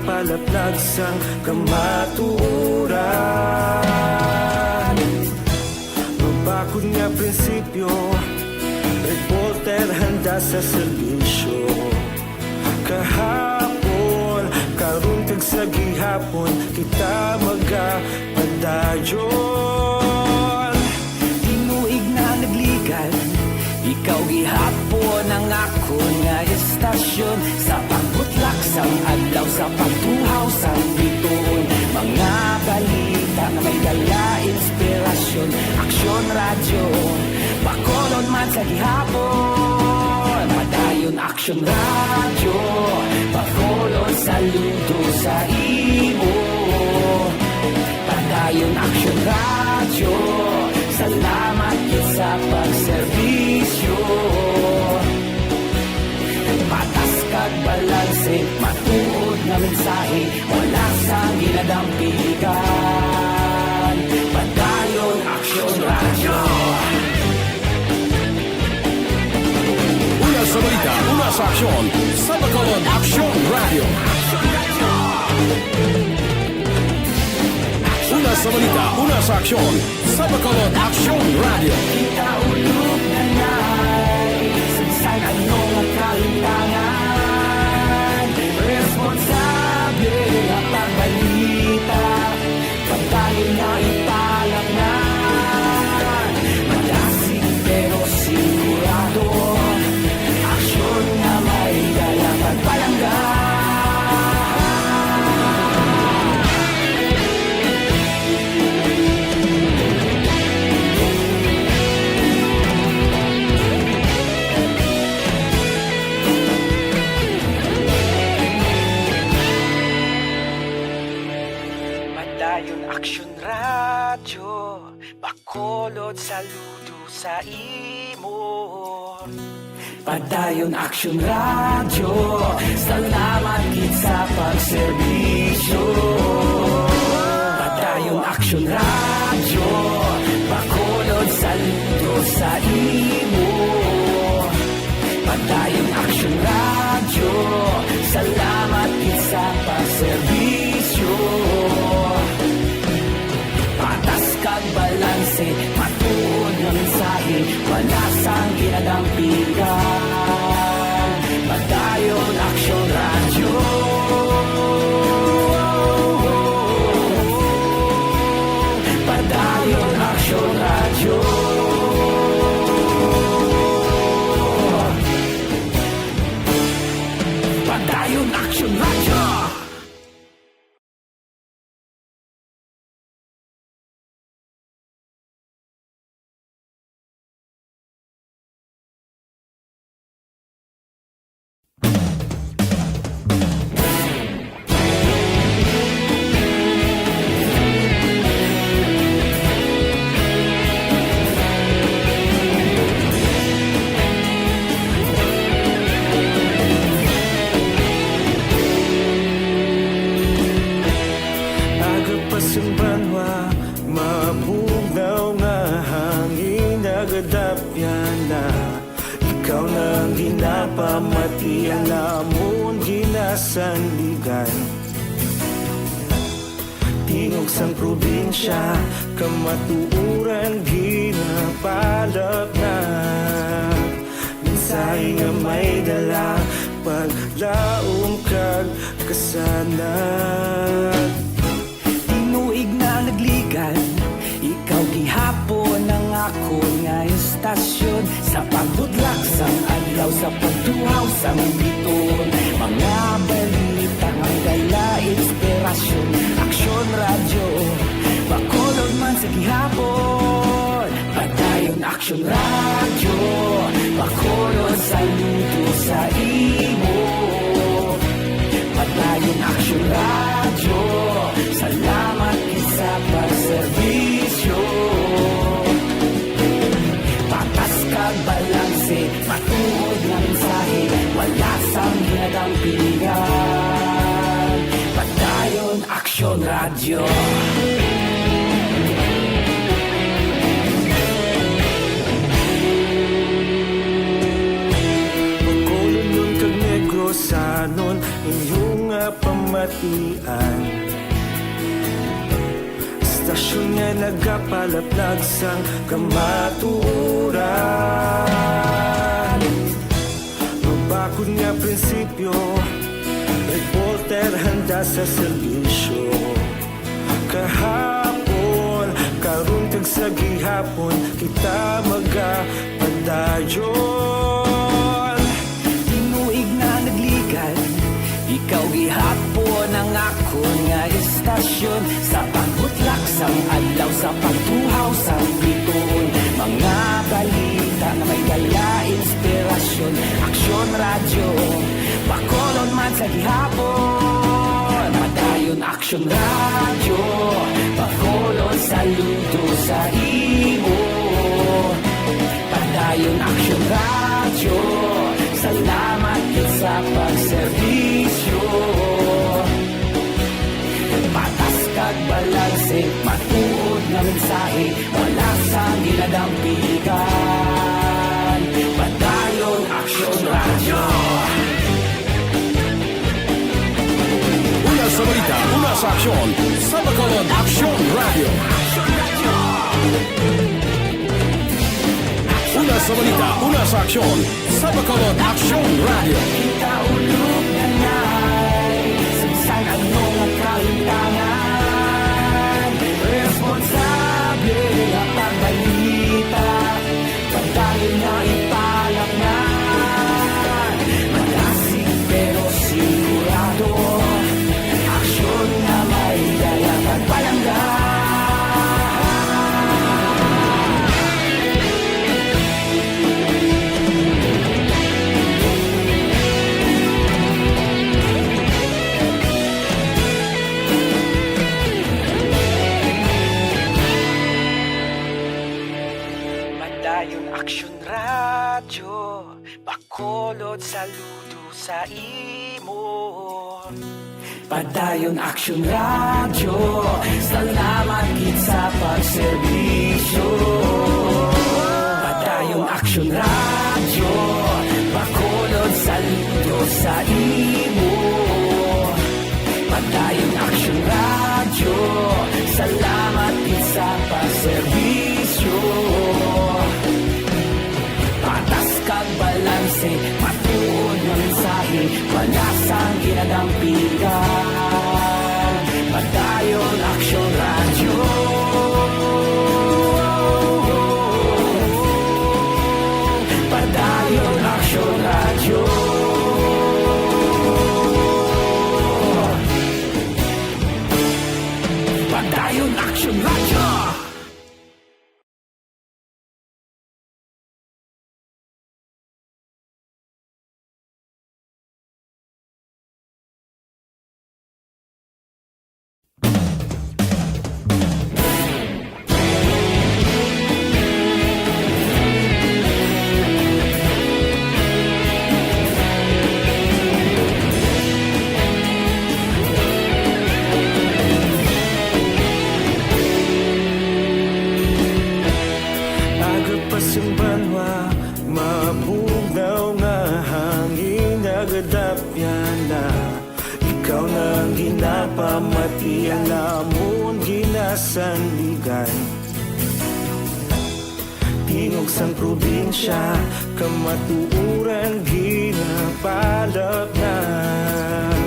Palaplag sang kamatuoran. Mabakod nga prinsipyo, reporter handa sa serbisyo. Kahapon, karon kag sa gihapon, kita magapadayon. Tinuig na nagligan, ikaw gihapon ang akon nga estasyon. Sa pagbutlak sang adlaw, sa pagtuhaw sang bituon, mga balita nga may dala inspirasyon. Aksyon Radyo, Bacolod man sa gihapon. Padayon Aksyon Radyo, Bacolod, saludo sa imo. Padayon Aksyon Radyo, salamat gid sa pagserbisyo. Patas kag balanse, matuod nga mensahe, wala sang ginadampigan. Padayon Aksyon Radyo. Una sa balita, una sa aksyon, sa Bacolod Aksyon Radyo. Una sa balita, una sa aksyon, sa Bacolod Aksyon Radyo. Kita ulog na na'y sagsag ano nga kalimtangan. Responsable ang pagbalita. Pagdayon na ipalaknan. Madasig pero sigurado. Aksyon nga may dala pagpalangga. Padayon Aksyon Radyo, Bacolod, saludo sa imo. Padayon Aksyon Radyo, salamat gid sa pagserbisyo. Padayon Aksyon Radyo, Bacolod, saludo sa imo. Padayon Aksyon Radyo, salamat gid sa pagserbisyo. Patas kag balanse, matuod nga mensahe, wala sang ginadampigan. Padayon Aksyon Radyo. Padayon Aksyon Radyo. Padayon Aksyon Radyo. Aga pa sang banwa, mabugnaw nga hangin, nagadapyan na. Ikaw na ang ginapamati, ang amon ginasandigan. Tingog sang probinsya, kamatuoran ginapalapna. Mensahe nga may dala, paglaom kag kasanag. Tinuig na nagligan, ikaw gihapon ang akon nga estasyon. Sa pagbutlak sang adlaw, sa pagtuhaw sang bituon, mga balita nga dala inspirasyon. Aksyon Radyo, Bacolod man sa gihapon. Padayon Aksyon Radyo, Bacolod, saludo sa imo. Padayon Aksyon Radyo, salamat gid sa pagserbisyo. Patas kag balanse, matuod nga mensahe, wala sang ginadampigan. Padayon Aksyon Radyo. Bacolodnon kag Negrosanon, inyo nga pam- Matian. Istasyon nga nagapalaplag sang kamatuoran. Mabakod nga prinsipyo, reporter handa sa serbisyo. Kahapon, karon, kag sa gihapon, kita magapadayon. Tinuig na nagligan, ikaw gihapon ang akon nga istasyon. Sa pagbutlak sang adlaw, sa pagtuhaw sang bituon, mga balita nga may dala inspirasyon. Aksyon Radyo, Bacolod man sa gihapon. Padayon Aksyon Radyo, Bacolod, saludo sa imo. Padayon Aksyon Radyo, salamat gid sa pagserbisyo. Patas kag balanse, matuod nga mensahe, wala sang ginadampigan. Padayon Aksyon Radyo. Una sa balita, una sa aksyon, sa Bacolod, Aksyon Radyo. Una sa balita, una sa aksyon, sa Bacolod, Aksyon Radyo. Kita ulog na nay, sa bisan ano nga kalimtangan, responsable nga pagbalita. Padayon nga ipalaknad, malasig pero sigurado. Aksyon nga may dala kag palangga. Padayon Aksyon Radyo, Bacolod, saludo sa imo. Padayon Aksyon Radyo, salamat gid sa pagserbisyo. Padayon Aksyon Radyo, Bacolod, saludo sa imo. Padayon Aksyon Radyo, salamat gid sa pagserbisyo. Patas kag balanse, matuod nga mensahe, wala sang ginadampigan. Padayon Aksyon Radyo. Padayon Aksyon Radyo. Padayon Aksyon Radyo. Aga pa sing banwa, mabugnaw nga hangin nagadapyan na. Ikaw na ang ginapamati, ang amon ginasandigan. Tingog sang probinsya, kamatuoran ginapalaknad.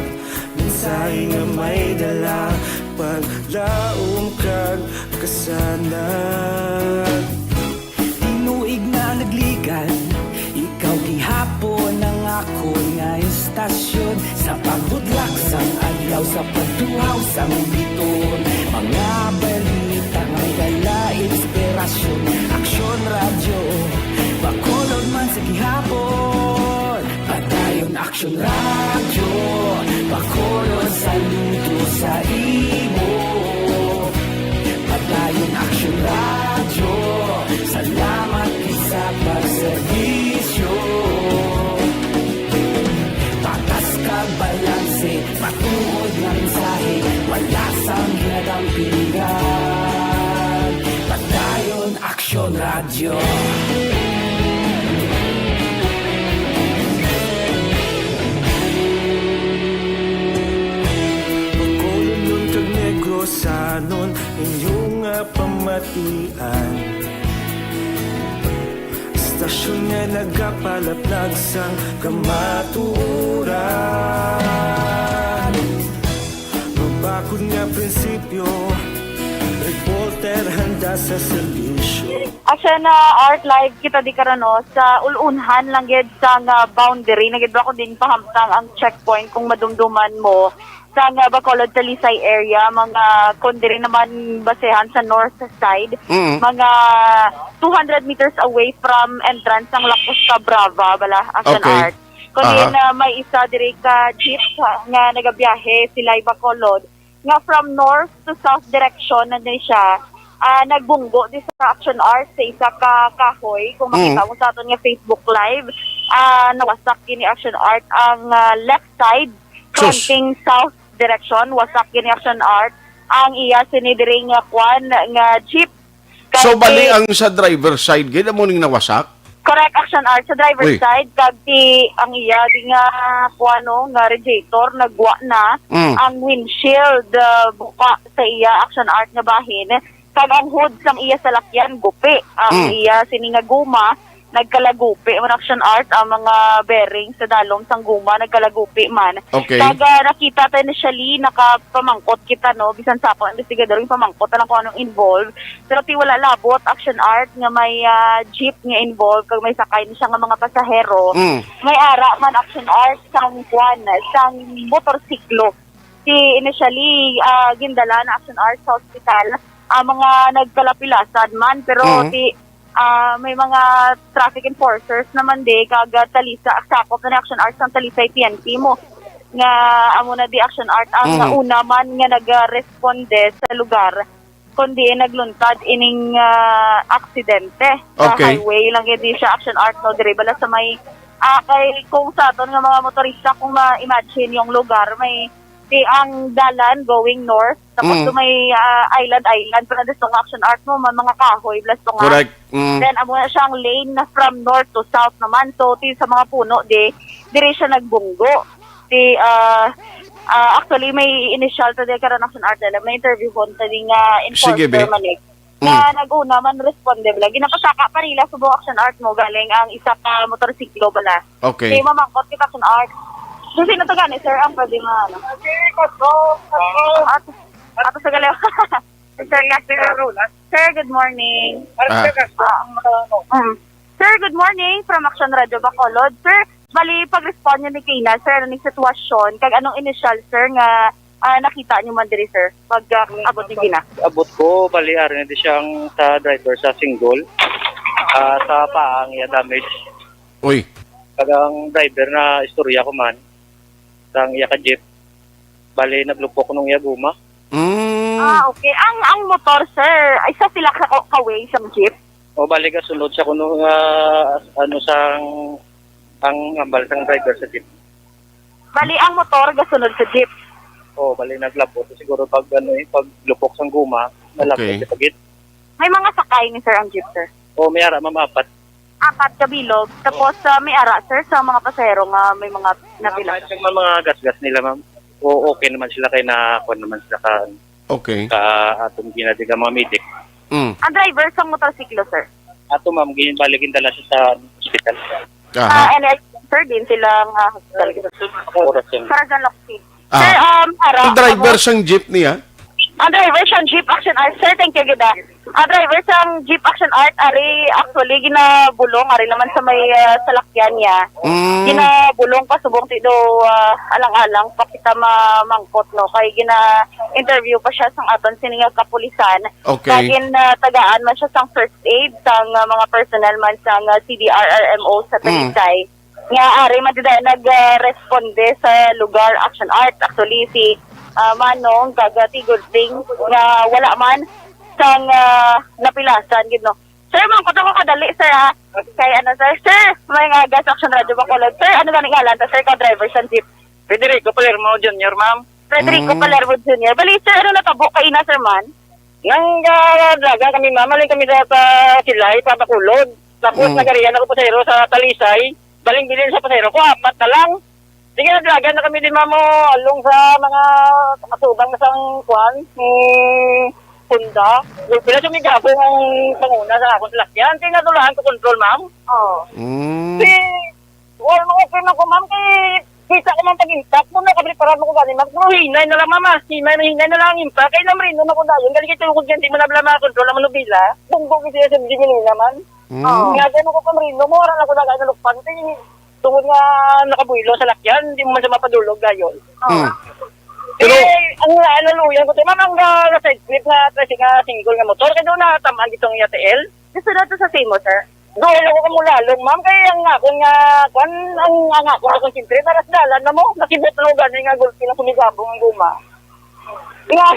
Mensahe nga may dala, paglaom kag kasanag. Tinuig na nagligan, ikaw gihapon ang akon nga istasyon. Sa pagbudlak sang adlaw, sa pagtuhaw sang bituon, mga balita nga may dala inspirasyon. Aksyon Radyo, Bacolod man sa gihapon. Padayon Aksyon Radyo, Bacolod, saludo sa imo. Padayon Aksyon Radyo, salamat gid sa pagserbisyo. Patas kag balanse, matuod nga mensahe, wala sang ginadampigan. Padayon Aksyon Radyo. Sanon inyong nga pamatian. Istasyon nga nagapalaplag sang kamatuoran. Mabakod nga prinsipyo, reporter handa sa serbisyo. Action na Art, live kita di karon, no, sa ulunhan lang gid sang, ah, boundary na gid ba, kung din pahamtang ang checkpoint, kung madumduman mo, sang, ah, Bacolod, Talisay area, mga, kung diri naman basehan sa north side, Mm. mga two hundred meters away from entrance sang Lacusca Brava, bala, Action Okay. Art. Kung din, Aha. ah, may isa diri ka jeep, ah, nga nagabiyahe sila Bacolod, nga from north to south direction na din siya, ah, nagbunggo di sa Action Art sa isa ka kahoy. Kung makita Mm. mo sa aton nga Facebook Live, ah, nawasak kini Action Art ang, ah, left side, Sus. fronting south direction, wasak kini Action Art ang iya sini diri nga kwan nga jeep. So, Kay bali ang sa driver side, gid amo ning nawasak? Correct, Action Art. Sa driver's Uy. side, kag ti ang iya di nga kuano nga radiator nagwa na, Mm. ang windshield, ah, buka sa iya, Action Art, nga bahin, kag ang hood sang iya salakyan gupi. Ang Mm. iya sini nga guma nagkalagupi man, Action Art, ang mga bearing sa dalom sang guma nagkalagupi man. Okay. Kag, ah, nakita ta initially, nakapamangkot kita, no, bisan sa akong investigador, yung pamangkot na lang kung anong involved. Pero ti wala labot, Action Art, nga may, ah, jeep nga involved, kag may sakay na siya nga mga pasahero. Mm. May ara man, Action Art, sang kwan, sang motorsiklo. Ti initially, ah, gindala na, Action Art, sa hospital, ah, mga nagkalapilasan man, pero Mhm. ti ah, may mga traffic enforcers naman di, kag, ah, Talisa, sakop na ni Action Art sang Talisay P N P mo. Nga amo na di, Action Art ang Mhm. una man nga nagresponde sa lugar, kundi nagluntad ining, ah, aksidente sa Okay. highway lang gid di siya, Action Art, no, diri bala sa may, ah, kay kung sa aton nga mga motorista, kung ma-imagine yung lugar, may di ang dalan going north, tapos Mm. kung may, ah, island-island, pero gusto nga, Action Art, mo, may mga kahoy, bala sa nga. Correct. Mm. Then amo na siya ang lane na from north to south naman. So ti sa mga puno di, diri siya nagbunggo. Ti, ah, ah, actually, may initial to di karon, Action Art, dahil may interview ko ta di nga Sige, enforcer be. man eh. Na nag-una man responde bala. Ginapasaka pa nila subong, Action Art, mo, galing ang isa ka motorsiklo bala. Okay. Di mamangkot kita, Action Art. So sino to gani, sir, ang pwede nga, ano? Ato, ato sa galaw. Sir, yes, sir. Sir, good morning. Ah. Mm. Sir, good morning from Action Radio Bacolod. Sir, bali, pag-respond niyo ni Kina, sir, ano yung sitwasyon? Kag anong initial, sir, nga, ah, nakita niyo man diri, sir? Pag, ah, abot ni Kina. Abot ko, bali, ari na di siyang sa driver sa single. Ah, sa paa ang iya damage. Uy. Kag ang driver na istorya ko man, sa ang iya ka jeep. Bali, naglupok nung iya guma. Mm. Ah, okay. Ang ang motor, sir, isa sila ka, ka way sa jeep? O bali, gasunod siya kuno nga, ano, sang, ang hambal sang driver sa jeep. Bali, ang motor gasunod sa jeep. O bali, naglabot. Siguro pag, ano eh, pag lupok sang guma, nalabot Okay. siya pagit. May mga sakay ni sir ang jeep, sir? O may ara, ma'am, apat. Apat ka bilog. Tapos, ah, may ara, sir, sa mga pasahero nga may mga napila. Kahit yung mga, mga gasgas nila, ma'am. O okay naman sila kay na, kuwan naman sila ka, Okay. ka atong ginadi ka mga medic. Mm. Ang driver sa motorsiklo, sir? Ato, ma'am, gin-, bali, gindala siya sa hospital. Aha. Ah, N S, sir, din sila nga hospital. Oras yun. Para sa Loxi. Ah. Sir, um, ara, Ang driver ano? sang jeep niya? Ang driver sang jeep, Action Art, sir, thank you gid, ah. Ang driver sang jeep, Action Art, ari actually ginabulong, ari naman sa may, ah, salakyan niya. Mm. Ginabulong pa subong ti do, ah, alang-alang pa kita mamangkot, no, kay gina-interview pa siya sang aton sini nga kapulisan. Okay. Kag gin, ah, tagaan man siya sang first aid sang, ah, mga personnel man sang, ah, C D R R M O sa Mm. Talisay. Nga ari man dida nag, ah, responde sa lugar, Action Art. Actually, si, ah, Manong kag, ah, Tigudling nga wala man sang, ah, napilasan gid, no. Sir, mangkot ako kadali, sir, ha. Kay ano, sir? Sir, may nga gas, Action Radio Bacolod. Sir, ano gani ngalan ta, sir, ka driver sa jeep? Federico Palermo Junior, ma'am. Frederico Mm. Palermo Junior. Bali, sir, ano natabo kaina, sir, man? Nang, ah, daga kami, ma'am, maling kami sa, sa Silay, sa Bacolod. Tapos Mm. nagarihan ako pasahero sa Talisay. Baling bilin sa pasahero ko, apat na lang. Sige, naglagan na kami din, ma'am, oh, along sa mga atubang na sang kuan, ni Honda. Pila sumigabong ang panguna sa akong salakyan. Tinadulahan ko control, ma'am. Oh. Mm. Si, well, okay man ko, ma'am, kay kita ko man pag-intak mo, nakapreparar mo ko gani, ma'am. Kung hinay na lang, ma'am, ah. Hinay na, hinay na lang ang intak. Kay namrino na ko dayon. Galing ito yung kung di mo na bala makakontrol ang manubila. Bunggo ko siya sa Gemini naman. Mm. Oh. Nga, gano'n ko pamrino mo, wala na ko na gano'n lukpan. Kay tungod nga nakabuelo sa lakyan, di mo man siya mapadulog dayon. Mm. Pero eh, ang naluyan ko, ma'am, ang uh, side flip nga, kasi nga single nga motor, kaya doon natamaan dito ang T L. Gusto na to sa simo, sir? Doon ako kamo lalong, ma'am, kaya ang akon nga, kwan, ang, ang akon nga concentrate, para sa dalan na mo, nakibot na gani nga gulpi na sumigabong ang guma. Nga,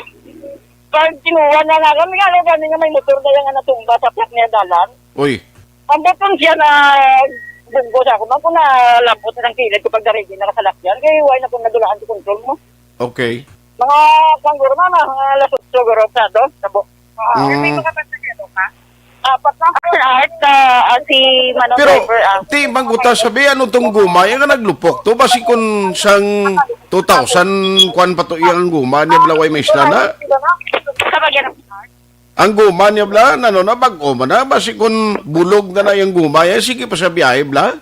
pag kinuha na nga, kami nga, gani nga may motor na yung natumba sa plak niya dalan. Uy. Ang button siya na bunggo sa ako, ma'am, kung nalabot na ng kilid ko pag darigi na kasalakyan, kay why na kung nadulaan sa control mo? Okay. Mga kwangguro, ma'am, ah, mga alas otso, guro, sa doon, sa bu-, ah, Mm. May mga pasahero ka? Apat na. Sir Art, ah, ah, si Manong Pero, Driver, ah. Ti, mangguta sabi, ano tong guma? Yan nga naglupok to. Basi kung sang two thousand, kwan pa to iyang guma, niya blaway may isla na. Kapag yan, Ang guma niya, bla, ano na, bag-o man na. Basi kung bulog na na yung guma, yan, sige pa sa biyahe, bla.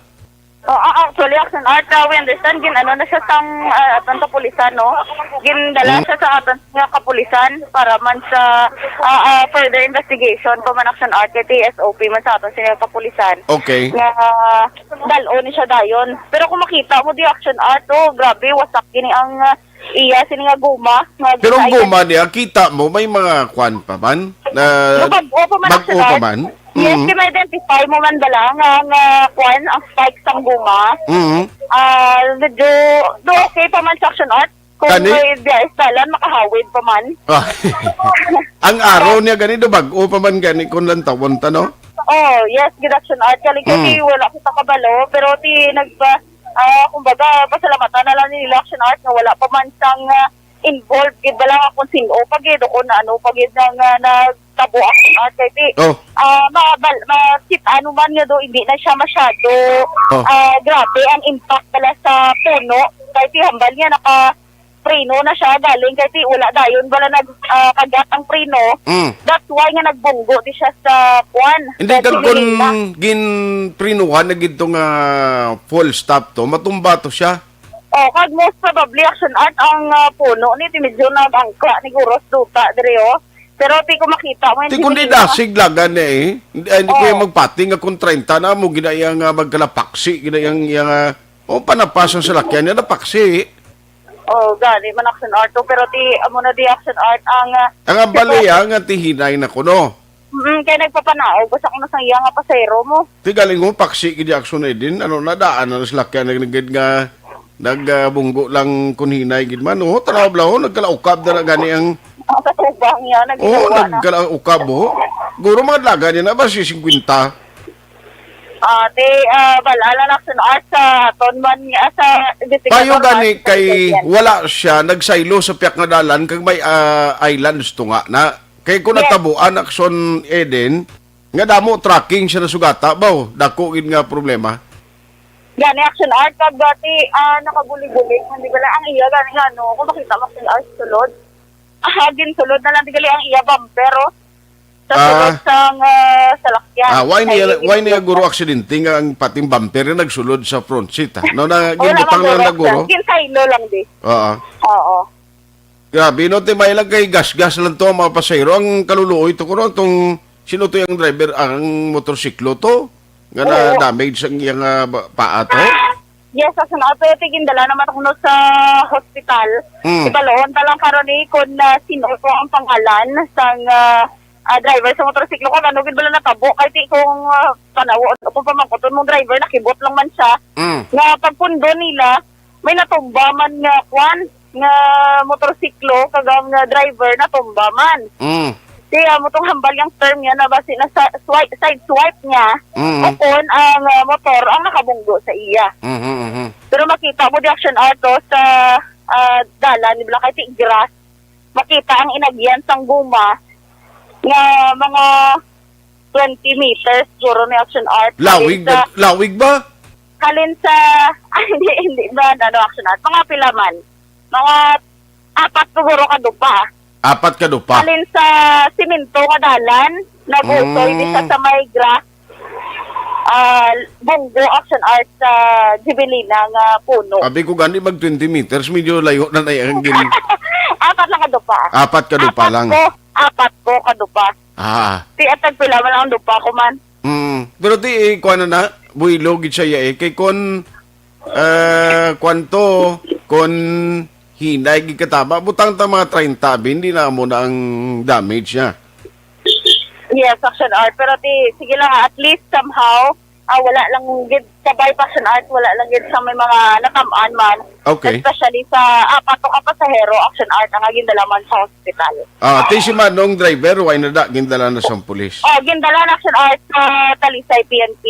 Oh, ah, actually, Action Art, ah, we understand, gin, ano na siya sang, ah, aton kapulisan, no? Gindala Hmm. siya sa aton nga kapulisan para man sa, ah, ah, further investigation pa man, Action Art, kay T S O P man sa aton sila kapulisan. Okay. Nga, ah, dal-o ni siya dayon. Pero kung makita mo di, Action Art, oh, grabe, wasak gini ang, ah, iya sini nga guma nga Pero ang ginaitan. Guma niya, kita mo, may mga kwan pa man? Na Mabag-o pa man, bag-o pa man? Yes, Mm. kay ma-identify mo man bala nga, nga kwan ang spikes sang guma. Mm. Ah, medyo, do okay pa man sa Action Art. Kung Kani? May biyahe sa dalan, makahawid pa man. Ah. Ang araw niya gani, do bag-o pa man gani kung lantawon ta, no? Oh, yes, gid Action Art. Galing kasi Mm. wala kita kabalo, pero ti nagpa-, ah, kumbaga, pasalamatan na lang nila Action Art nga wala pa man sang, ah, involved gid bala nga kung sino pa gid o kung ano pa gid nga, nga nagtabo Action Art kay ti, Oh. ah, ma-, bal-, makit-, ano man nga do, hindi na siya masyado, Oh. ah, grabe ang impact bala sa puno kay ti hambal niya naka preno na siya galing kay ti wala dayon bala nag, ah, kagat ang preno. Mm. That's why nga nagbunggo di siya sa kwan, Hindi sa kag kun sinilina. Ginprinuhan na gid to nga full stop to, matumba to siya. Oh, kag most probably Action Art ang, ah, puno ni ti medyo nag-angkla ni guros duta diri, oh. Pero ti ko makita mo yung Ti kundi sinilina. Dasig lagan niya eh. Hindi, ay, hindi ko Oh. yung magpati nga kung treinta na mo, ginaya nga magkalapaksi, ginaya nga, oh, panapas ang salakyan niya, napaksi. Oh, gani man Action Art to, pero ti amo na di Action Art ang, ah, Ang abali, ah, nga tihinay na kuno. Mm, kay nagpapanaog basta kung nasa iya nga pasahero mo. Ti galing mo paksi gid Action Art din. Ano na daan na salakyan na gid nga nag, ah, bunggo lang kun hinay gid man. Oh, tanaw bla, oh, nagkalaukab na, na gani ang Ang katubang niya, Oh, naghiwa na. Nagkalaukab, oh. Guro mga dalaga niya na ba si singkwenta? Ah, ti, ah, bal-a lang Action Art sa aton man nga sa Payo gani kay wala siya nagsaylo sa piyak nga dalan kag may, ah, islands to nga na. Kay kung Yes. natabuan Action Eden, nga damo tracking siya nasugata ba, oh? Dako gid nga problema. Gani Action Art kag dati, ah, nakaguli-guli man di bala ang iya gani nga ano, kung makita mo Action Art sulod. Ah, ginsulod na lang di gali ang iya bumper, oh. Sa Ah. sulod sang, ah, salakyan. Ah, why niya, Ay, why niya guro aksidente nga ang pating bumper nga nagsulod sa front seat, ah? No, na Oh, wala gibutang man lang na guro. Ginsaylo lang di. Oo. Oo. Grabe, no, ti may lang kay gas-gas lang to ang mga pasahero. Ang kaluluoy to kuno, tong sino to yung driver, ang motorsiklo to? Nga na Oo. Damage ang iyang, ah, ba-, paa to? Yes, as in, pero tigindala naman ako no sa hospital. Mm. Ibaloon ta lang karon ni kung, ah, sino ko ang pangalan sang, ah, ah, driver sa motorsiklo kung ano gid bala natabo. Kay ti kung, ah, tanaw, kung pamangkuton mong driver, nakibot lang man siya. Mm. Nga pagpundo nila, may natumba man nga kwan, nga motorsiklo, kag ang, ah, driver natumba man. Mm. Kaya mo tong hambal yung term niya na basi na sa swipe, side swipe niya, Mm. o kon ang, ah, motor ang nakabunggo sa iya. Mhm, mhm. Pero makita mo di Action Art to sa, ah, dalan, di ba, kay ti grass, makita ang inagyan sang guma nga mga twenty meters siguro ni Action Art. Lawig Sa ba? Lawig ba? Halin sa, ah, hindi, hindi ba, ano, Action Art? Mga pila man. Mga apat siguro ka dupa. Apat ka dupa. Halin sa simento nga dalan, nag-usoy Mm. di sa, sa may grass, ah, bunggo, Action Art, sa Jubilina nga puno. Abi ko gani mag twenty meters, medyo layo na na ang gin- Apat lang ka dupa. Apat ka dupa Apat lang. ko, apat ko ka dupa. Ah. Ti, atag pila man ang dupa ko man. Mm. Pero ti, eh, kuha na na, buwilo gid siya, ya, eh. Kay kon, eh, kwanto, kon hinay gid kataba, butang ta mga treinta, abi, hindi na mo na ang damage niya. Yes, Action Art. Pero ti, sige lang, at least somehow, ah, wala lang gid, sa by Action Art, wala lang gid sa may mga natamaan man. Okay. Especially sa apat to ka pasahero, Action Art, ang gindala man sa hospital. Ah, ti si Manong driver, why na da, gindala na sa pulis? Oh, gindala na, Action Art, sa Talisay P N P.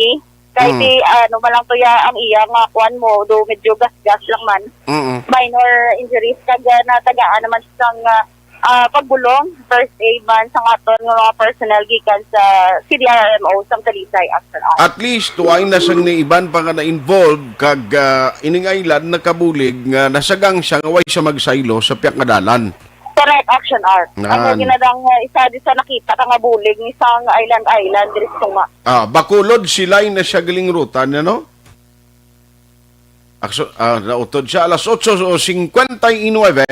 Kay Mm. ti, ano, man lang to ya, ang iya nga kuan mo, do medyo gas-gas lang man. Mm-mm. Minor injuries, kag, ah, natagaan naman sang, ah, ah, pagbulong, first aid man, sa aton nga mga personnel gikan sa C D R M O sang Talisay Action Art. At least, way na sang ni iban pa nga na-involve, kag, ah, ining island nakabulig nga nasagang siya nga way siya magsaylo sa piyak nga dalan. Correct, Action Art. Ano, Nan. ginadang, ah, isa di sa nakita ka nga bulig ni sang island, island, diri sa tunga. Ah, Bacolod, silay na siya galing ruta niya, no? Akso-, ah, nautod siya alas otso cincuenta y nueve.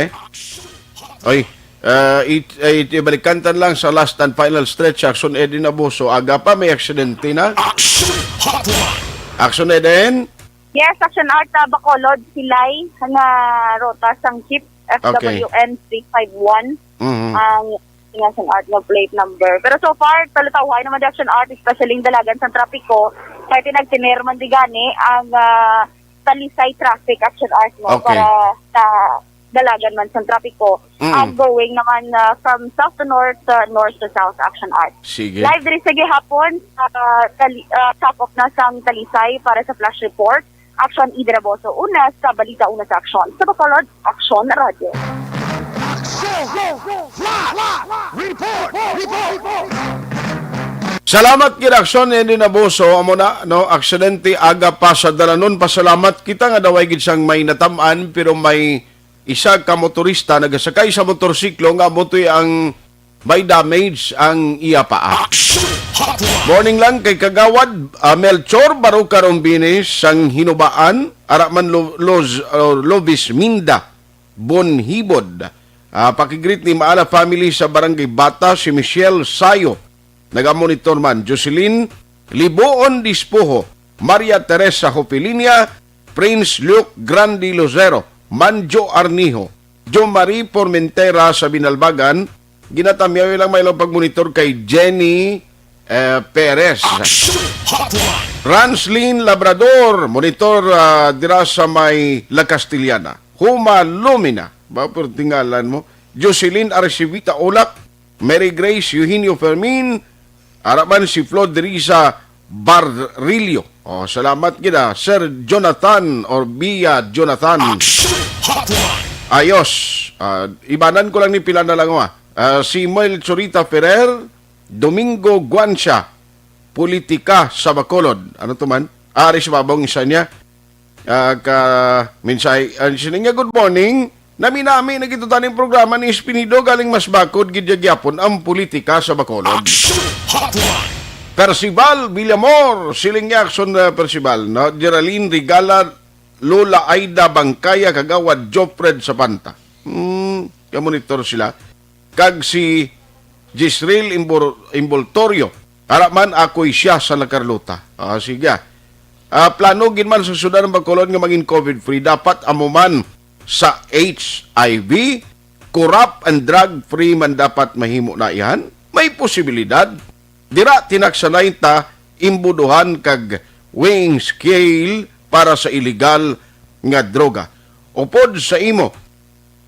Oy, ah, it, it, ibalikan ta lang sa last and final stretch, Action Eden Abuso. Aga pa, may aksidente na. Action Hotline. Action Eden. Yes, Action Art, ah, Bacolod, silay nga ruta sang jeep, Okay. F W N three five one. Mhm. Ang nga sang art nga plate number. Pero so far, talutawhay naman di Action Art, especially ang dalagan sang trapiko. Kaya pinagtiner man di gani ang, ah, Talisay traffic, Action Art, no, Okay. para sa dalagan man sang trapiko. Mm. Outgoing naman, ah, from south to north, ah, north to south, Action Art. Sige. Live diri sa gihapon, sa Tali-, ah, top of na sang Talisay para sa flash report. Action, Eden Abuso, una sa Balita, una sa Action. Sa Bacolod, Action Radio. Action! Flash! Report! Report! Salamat gid, Action, Eden Abuso. Amo na, no, aksidente aga pa sa dalanon. Pasalamat kita nga daw way gid sang may natam-an, pero may isa ka motorista nagasakay sa motorsiklo nga amo to'y ang may damage ang iya paa. Action Hotline. Morning lang kay Kagawad, ah, Melchor Baruca Rombines sang Hinubaan, ara man Lo-, Los-, oh, Lovis Minda Bonhibod. Ah, pakigreet ni Maala family sa Barangay Bata, si Michelle Sayo, nagamonitor man, Jocelyn Libuon Dispuho, Maria Teresa Hopilinia, Prince Luke Grande Lucero, Manjo Arnijo, Jo Marie Formentera sa Binalbagan, ginatamyaw lang may ilang pagmonitor kay Jenny, eh, Perez. Action Hotline. Ranslin Labrador, monitor, ah, dira sa may La Castellana. Huma Lumina, ba, pertingalan mo? Jocelyn Arcivita Olak, Mary Grace Eugenio Fermin, ara man si Flo Derisa Barrillo. Oh, salamat gid, ah, Sir Jonathan or Bia Jonathan. Action Hotline. Ayos. Ah, ibanan ko lang ni pila na lang, ah. Ah, si Mel Chorita Ferrer, Domingo Guancia, politika sa Bacolod. Ano to man? Ari sa babong isa niya. Ah, ka mensahe, ah, siya niya, "Good morning. Nami-nami na gid taning programa ni Espinido, galing mas bakod gid gyapon ang politika sa Bacolod." Action Hotline. Percival Villamor, siling niya, Action, ah, Percival, no? Geraldine Regala, Lola Aida Bangkaya, Kagawad Jofred Sapanta. Hmm, kamonitor sila. Kag si Jisril Imbor-, Imboltorio. Ara man, ako'y siya sa La Carlota. Ah, sige. Ah, plano gid man sa syudad ng Bacolod nga maging covid-free. Dapat amo man sa H I V, corrupt and drug-free man dapat mahimo na iyan. May posibilidad. Dira, tinaksanay ta imbuduhan kag weighing scale para sa iligal nga droga. Upod sa imo,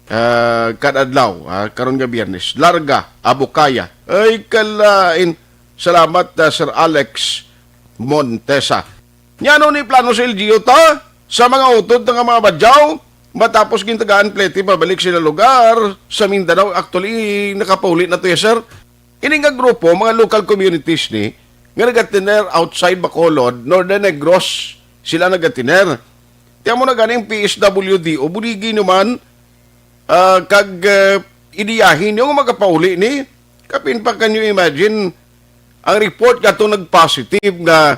ah, kadadlaw, ah, karon nga Biyernes, Larga, Abukaya. Ay, kalain. Salamat, ah, Sir Alex Montesa. Nya, ano ni plano sa L G U ta? Sa mga utod ta nga mga badyaw, matapos gintagaan plete pabalik sila lugar sa Mindanao. Actually, nakapauli na to, ya, sir. Ini nga grupo, mga local communities ni, nga nagatiner outside Bacolod, Northern Negros, sila nagatiner. Ti amo na ganing P S W D o buligi naman, ah, kag, ah, ideyahin niyo nga makapauli ni. Kapin pa, can you imagine, ang report nga to nag-positive nga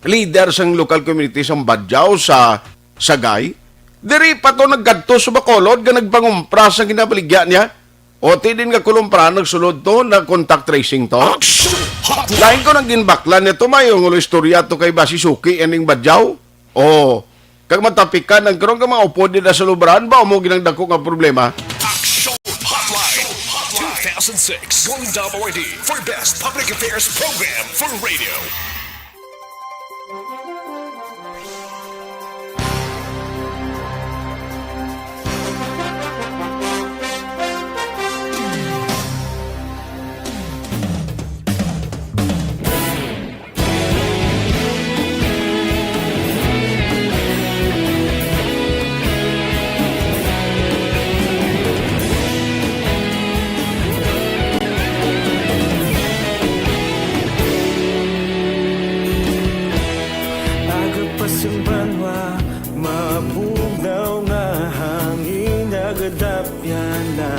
leader sang local community sang Badjao sa Sagay, diri pa to nagkadto sa Bacolod nga nagpangumpra sa ginabaligya niya. O, ti din nga kulumpra nagsulod to, na contact tracing to. Action Hotline. Lain ko nang ginbaklan niya to, may yung istorya to kay basi suki aning Badjao. O, kag matapikan ang karon ka mga upod nila sa lubrahan ba mo ginang dako nga problema? Action Hotline two thousand six Golden Double Awardee for Best Public Affairs Program for Radio. Aga pa sang banwa, mabugnaw nga hangin nagadapyan na.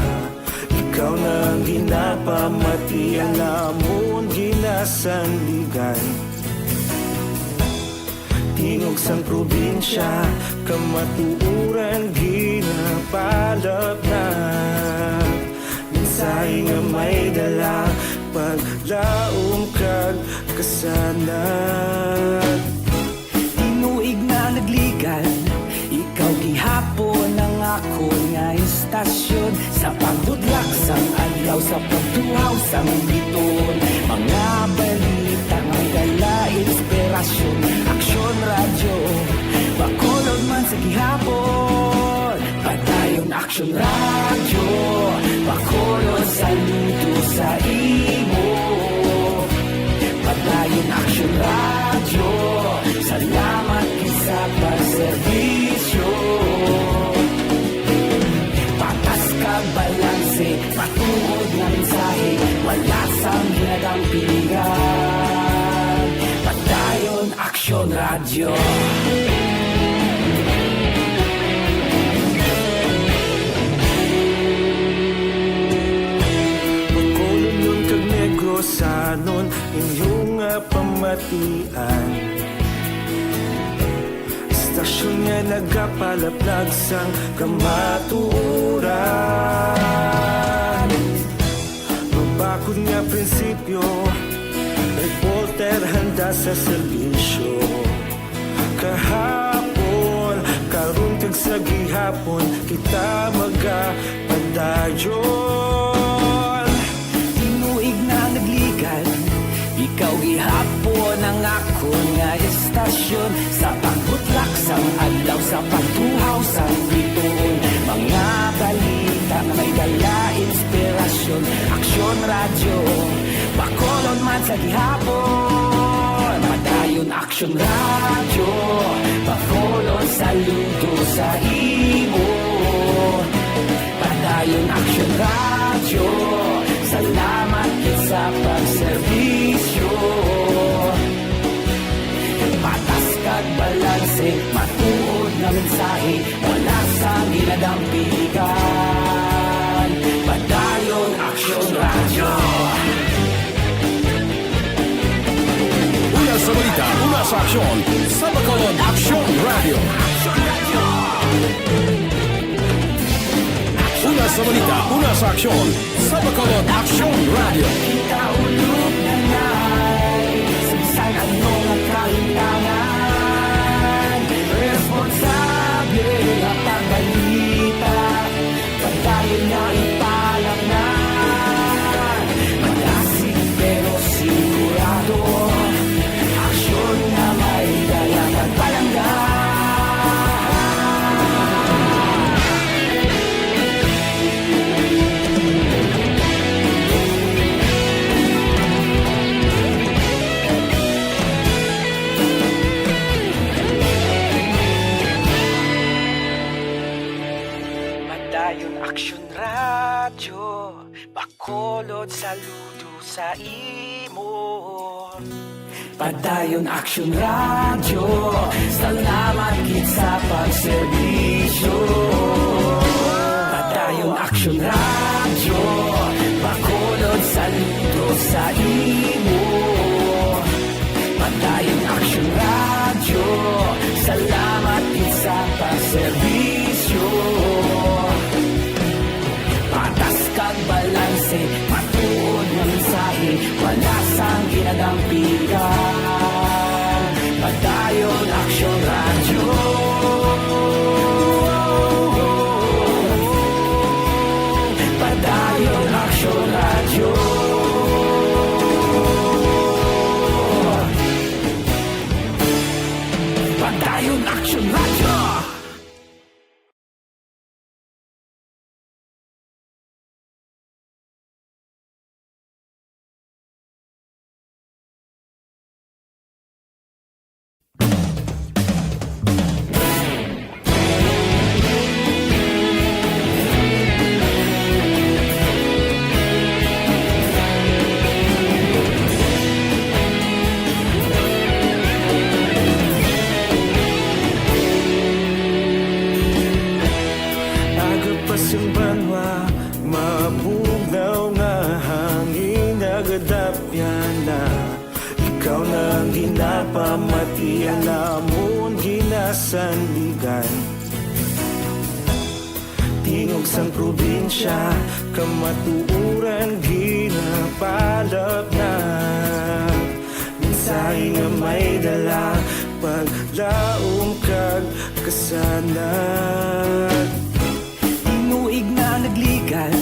Ikaw na ang ginapamati, ang amon ginasandigan. Tingog sang probinsya, kamatuoran ginapalapnag. Mensahe nga may dala, paglaom kag kasanag. Tinuig na nagligan, ikaw gihapon ang akon nga istasyon. Sa pagbudlak sang adlaw, sa pagtuhaw sang biton, mga balita may dala inspirasyon. Aksyon Radyo, Bacolod man sa gihapon. Padayon Aksyon Radyo, Bacolod, saludo sa imo. Padayon Aksyon Radyo, salamat gid sa pagserbisyo. Patas kag balanse, matuod nga mensahe, wala sang ginadampigan. Padayon Aksyon Radyo. Bacolod kag Negrosanon, inyo nga pamatian. Istasyon nga nagapalaplag sang kamatuoran. Mabakod nga prinsipyo, reporter handa sa serbisyo. Kahapon, karon kag sa gihapon, kita magapadayon. Tinuig na nagligan, ikaw gihapon ang akon nga istasyon. Sa pagbutlak sang adlaw, sa pagtuhaw sang bituon, mga balita nga may dala inspirasyon. Aksyon Radyo, Bacolod man sa gihapon. Padayon Aksyon Radyo, Bacolod, saludo sa imo. Padayon Aksyon Radyo, salamat gid sa pagserbisyo. Patas kag balanse, matuod nga mensahe, wala sang ginadampigan. Padayon Aksyon Radyo. Una sa balita, una sa aksyon, sa Bacolod Aksyon Radyo. Una sa balita, una sa aksyon, sa Bacolod Aksyon Radyo. Kita ulog na nay, sa bisan ano nga kahintangan, responsable nga pagbalita. Padayon nga ipalapnan, madasig pero sigurado. Aksyon nga may dala kag palangga. Padayon Aksyon Radyo, Bacolod, saludo sa imo. Padayon Aksyon Radyo, salamat gid sa pagserbisyo. Padayon Aksyon Radyo, Bacolod, saludo sa imo. Padayon Aksyon Radyo, salamat gid sa pagserbisyo. Patas kag balanse, matuod nga mensahe, wala sang ginadampigan. Padayon Aksyon Radyo. Padayon Aksyon Radyo. Padayon Aksyon Radyo. Aga pa sing banwa, mabugnaw nga hangin nagadapyan na. Ikaw na ang ginapamatian namon ginasandigan. Tingog sang probinsya, kamatuoran ginapalapnag. Mensahe nga may dala, paglaom kag kasanag. Tinuig na nagligan,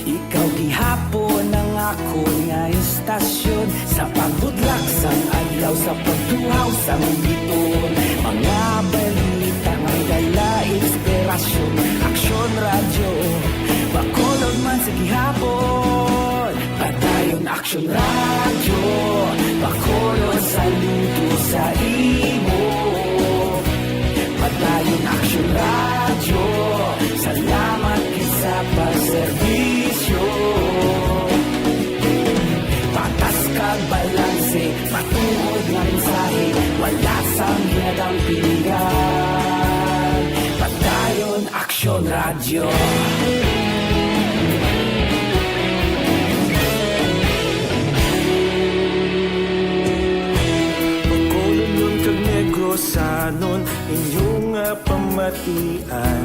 ikaw gihapon ang akon nga istasyon. Sa pagbudlak sang adlaw, sa pagtuhaw sang bituon, mga balita may dala inspirasyon. Aksyon Radyo, Bacolod man sa gihapon. Padayon Aksyon Radyo, Bacolod, saludo sa imo. Padayon Aksyon Radyo, salamat gid sa pagserbisyo. Patas kag balanse, matuod nga mensahe, wala sang ginadampigan. Padayon Aksyon Radyo. Bacolodnon kag Negrosanon, inyo nga pamatian.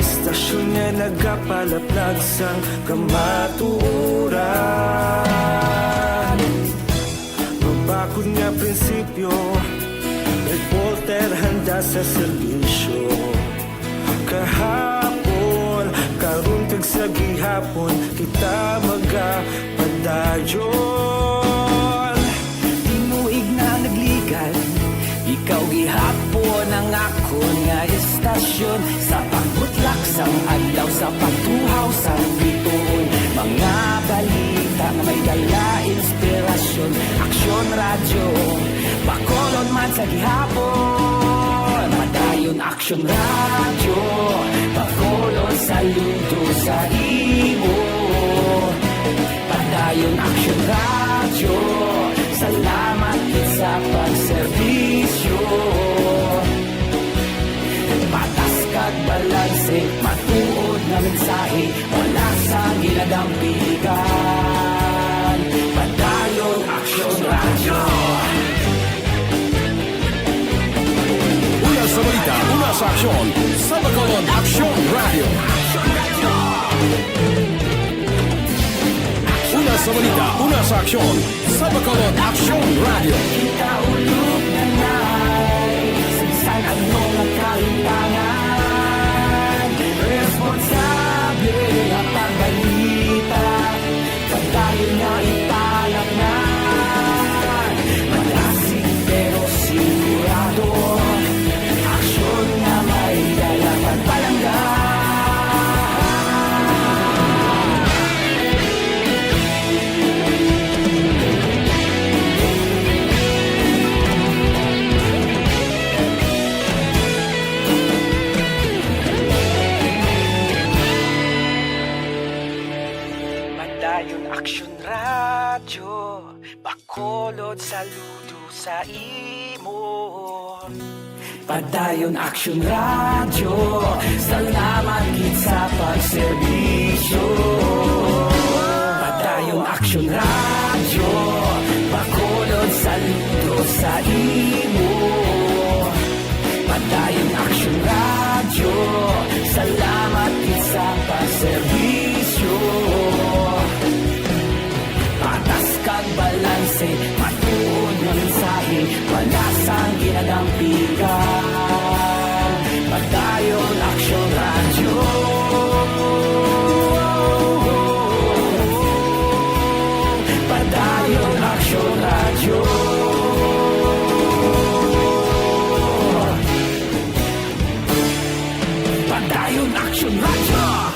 Istasyon nga nagapalaplag sang kamatuoran. Mabakod nga prinsipyo, reporter handa sa serbisyo. Kahapon, karon, kag sa gihapon, kita magapadayon. Tinuig na nagligan, ikaw gihapon ang akon nga istasyon. Sa pagbutlak sang adlaw, sa pagtuhaw sang bituon, mga balita nga may dala inspirasyon. Aksyon Radyo, Bacolod man sa gihapon. Padayon Aksyon Radyo, Bacolod, saludo sa imo. Padayon Aksyon Radyo, salamat gid sa pagserbisyo. Patas kag balanse, matuod nga mensahe, wala sang ginadampigan. Padayon Aksyon Radyo. Una sa balita, una sa aksyon, sa Bacolod Aksyon Radyo. Una sa balita, una sa aksyon, sa Bacolod Aksyon Radyo. Kita ulog na nay, sa bisan ano nga kahimtangan, responsable nga pagbalita. Padayon nga ipalapngan, malasig pero sigurado. Aksyon nga may dala pagpalangga. Padayon Aksyon Radyo. Bacolod, saludo sa imo. Padayon Action Radio, salamat gid sa pagserbisyo. Padayon Action Radio, Bacolod, saludo sa imo. Padayon Action Radio, salamat gid sa pagserbisyo. Patas kag balanse, matuod nga mensahe, wala sang ginadampigan. Padayon Action Radio. Padayon Action Radio. Padayon Action Radio.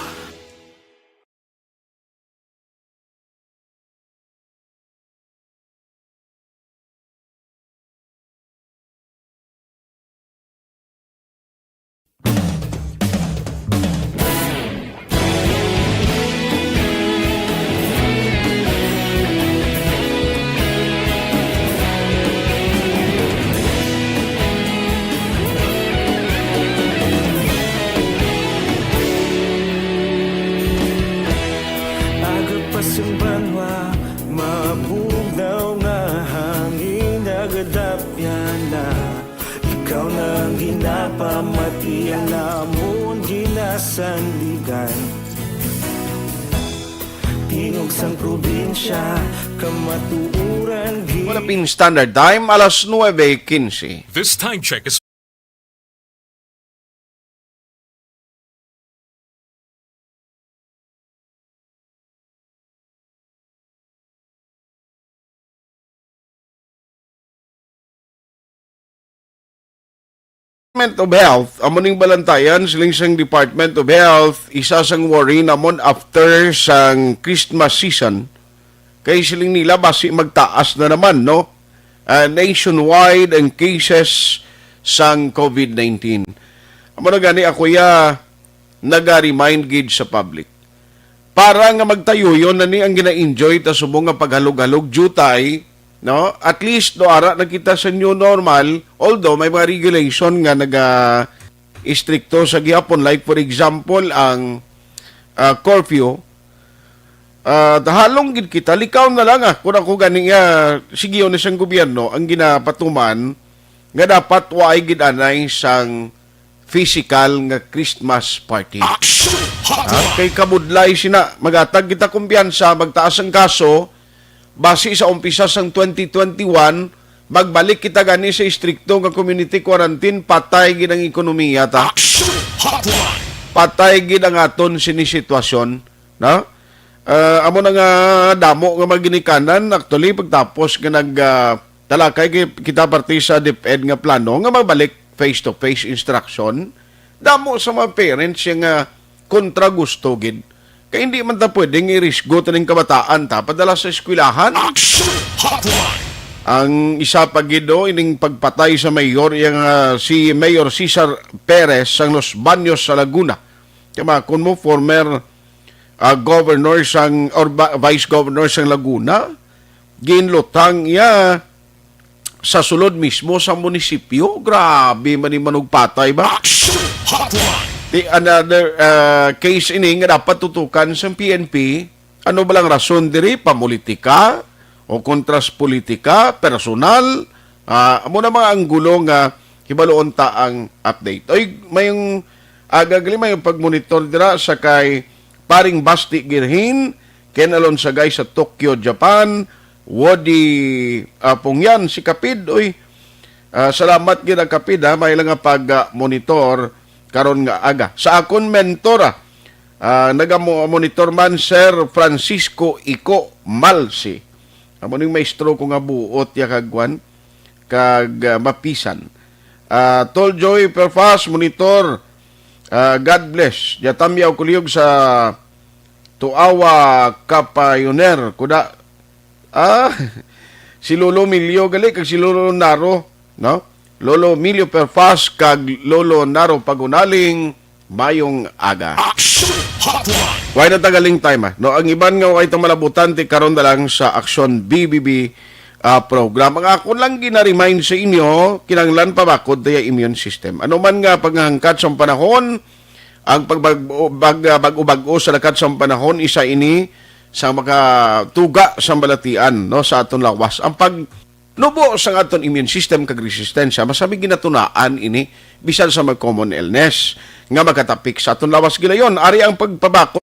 Agap pa sang banwa, mabugnaw nga hangin, nagadapyan na. Ikaw na ang ginapamati, ang amon ginasandigan. Tingog sang probinsya, kamatuoran, gi- Philippine Standard Time, alas nuebe quince. This time check is Department of Health, amo ning balantayan, siling sang Department of Health, isa sang worry namon after sang Christmas season, kay siling nila basi magtaas na naman, no? Ah, nationwide ang cases sang covid nineteen. Amo na gani ako ya naga-remind gid sa public. Para nga magtayuyon na ni ang gina-enjoy ta subong nga paghalog-halog jutay, no? At least, do ara na kita sa new normal, although may mga regulation nga naga-istrikto sa gihapon. Like, for example, ang, ah, curfew, ah, halong gid kita, likaw na lang, ah, kung ako gani nga, sige, yun, isang gobyerno, ang ginapatuman, nga dapat waay gid anay sang physical nga Christmas party. Action Hotline! Ah, kay kabudlay sina, magatag kita kumpiyansa, magtaas ang kaso, basi sa umpisa sang twenty twenty-one, magbalik kita gani sa istrikto nga community quarantine, patay gid ang ekonomiya ta. Action Hotline! Patay gid ang aton sini sitwasyon, no? Ah, amo na nga damo nga mga ginikanan, actually, pagtapos nga nag, ah, talakay ki-, kita parte sa DepEd nga plano nga magbalik face-to-face instruction, damo sa mga parents yang, ah, kontra gusto gid. Kay hindi man ta pwedeng irisgo taning kabataan ta padala sa eskwelahan. Action Hotline! Ang isa pa gid, oh, ining pagpatay sa mayor, yang, ah, si Mayor Cesar Perez sang Los Baños sa Laguna. Kay makon mo, former, ah, governor sang, or ba-, vice governor sang Laguna, ginlutang iya sa sulod mismo sa munisipyo. Grabe man ni manugpatay ba? Action Hotline! Di another, ah, case ini nga dapat tutukan sang P N P. Ano ba lang rason diri? Pamulitika o kontras politika, personal? Ah, amo na mga anggulo nga hibaluon ta ang update. Oy, mayong aga gali, mayong pagmonitor dira sa kay Paring Basti Girhin, Ken Alonsagay sa Tokyo, Japan, Wodi, ah, Pungyan, si Kapid, oy. Ah, salamat gid ang Kapid, ha, may lang nga pag, ah, monitor karon nga aga. Sa akon mentor, ah, ah, nagamo-, monitor man, Sir Francisco Ico Malsi. Amo ning maestro ko nga buot ya kag kwan, kag, ah, mapisan. Ah, Tol Joy Perfas, monitor. Ah, God bless. Dia Tamyaw Kuliyog sa Tuawa, Kapayoner. Kuda, ah, si Lolo Milio gali kag si Lolo Naro, no? Lolo Milio Perfas kag Lolo Naro Pagunaling, mayong aga. Action Hotline! Why na tagaling time, ah? No, ang iban nga way tong malabutan, ti karon na lang sa Aksyon B B B, ah, program. Ang akon lang gina-remind sa inyo, kinahanglan pabakod tayo immune system. Ano man nga paghangkat sa panahon, ang pagbag-, bag-, bag-o-bag-o sa lakat sa panahon, isa ini sa makatuga sa balatian, no, sa aton lawas. Ang pag-, nubo sang aton immune system kag resistensya, masami ginatunaan ini bisan sa mga common illness nga makatapik sa aton lawas gilayon. Ari ang pagpabakod.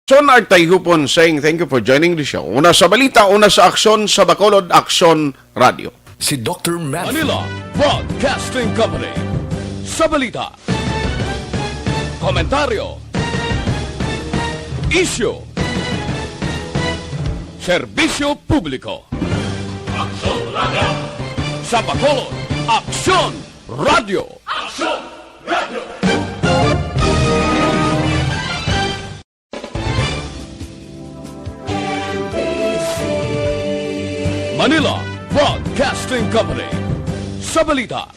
Son Artay Hupon saying thank you for joining the show. Una sa balita, una sa aksyon, sa Bacolod Aksyon Radio. Si Doctor Matthew. Manila Broadcasting Company. Sa balita, komentaryo, isyu, serbisyo publiko. Aksyon Radio. Sa Bacolod, Aksyon Radio. Aksyon Radio. Manila Broadcasting Company. Sa balita,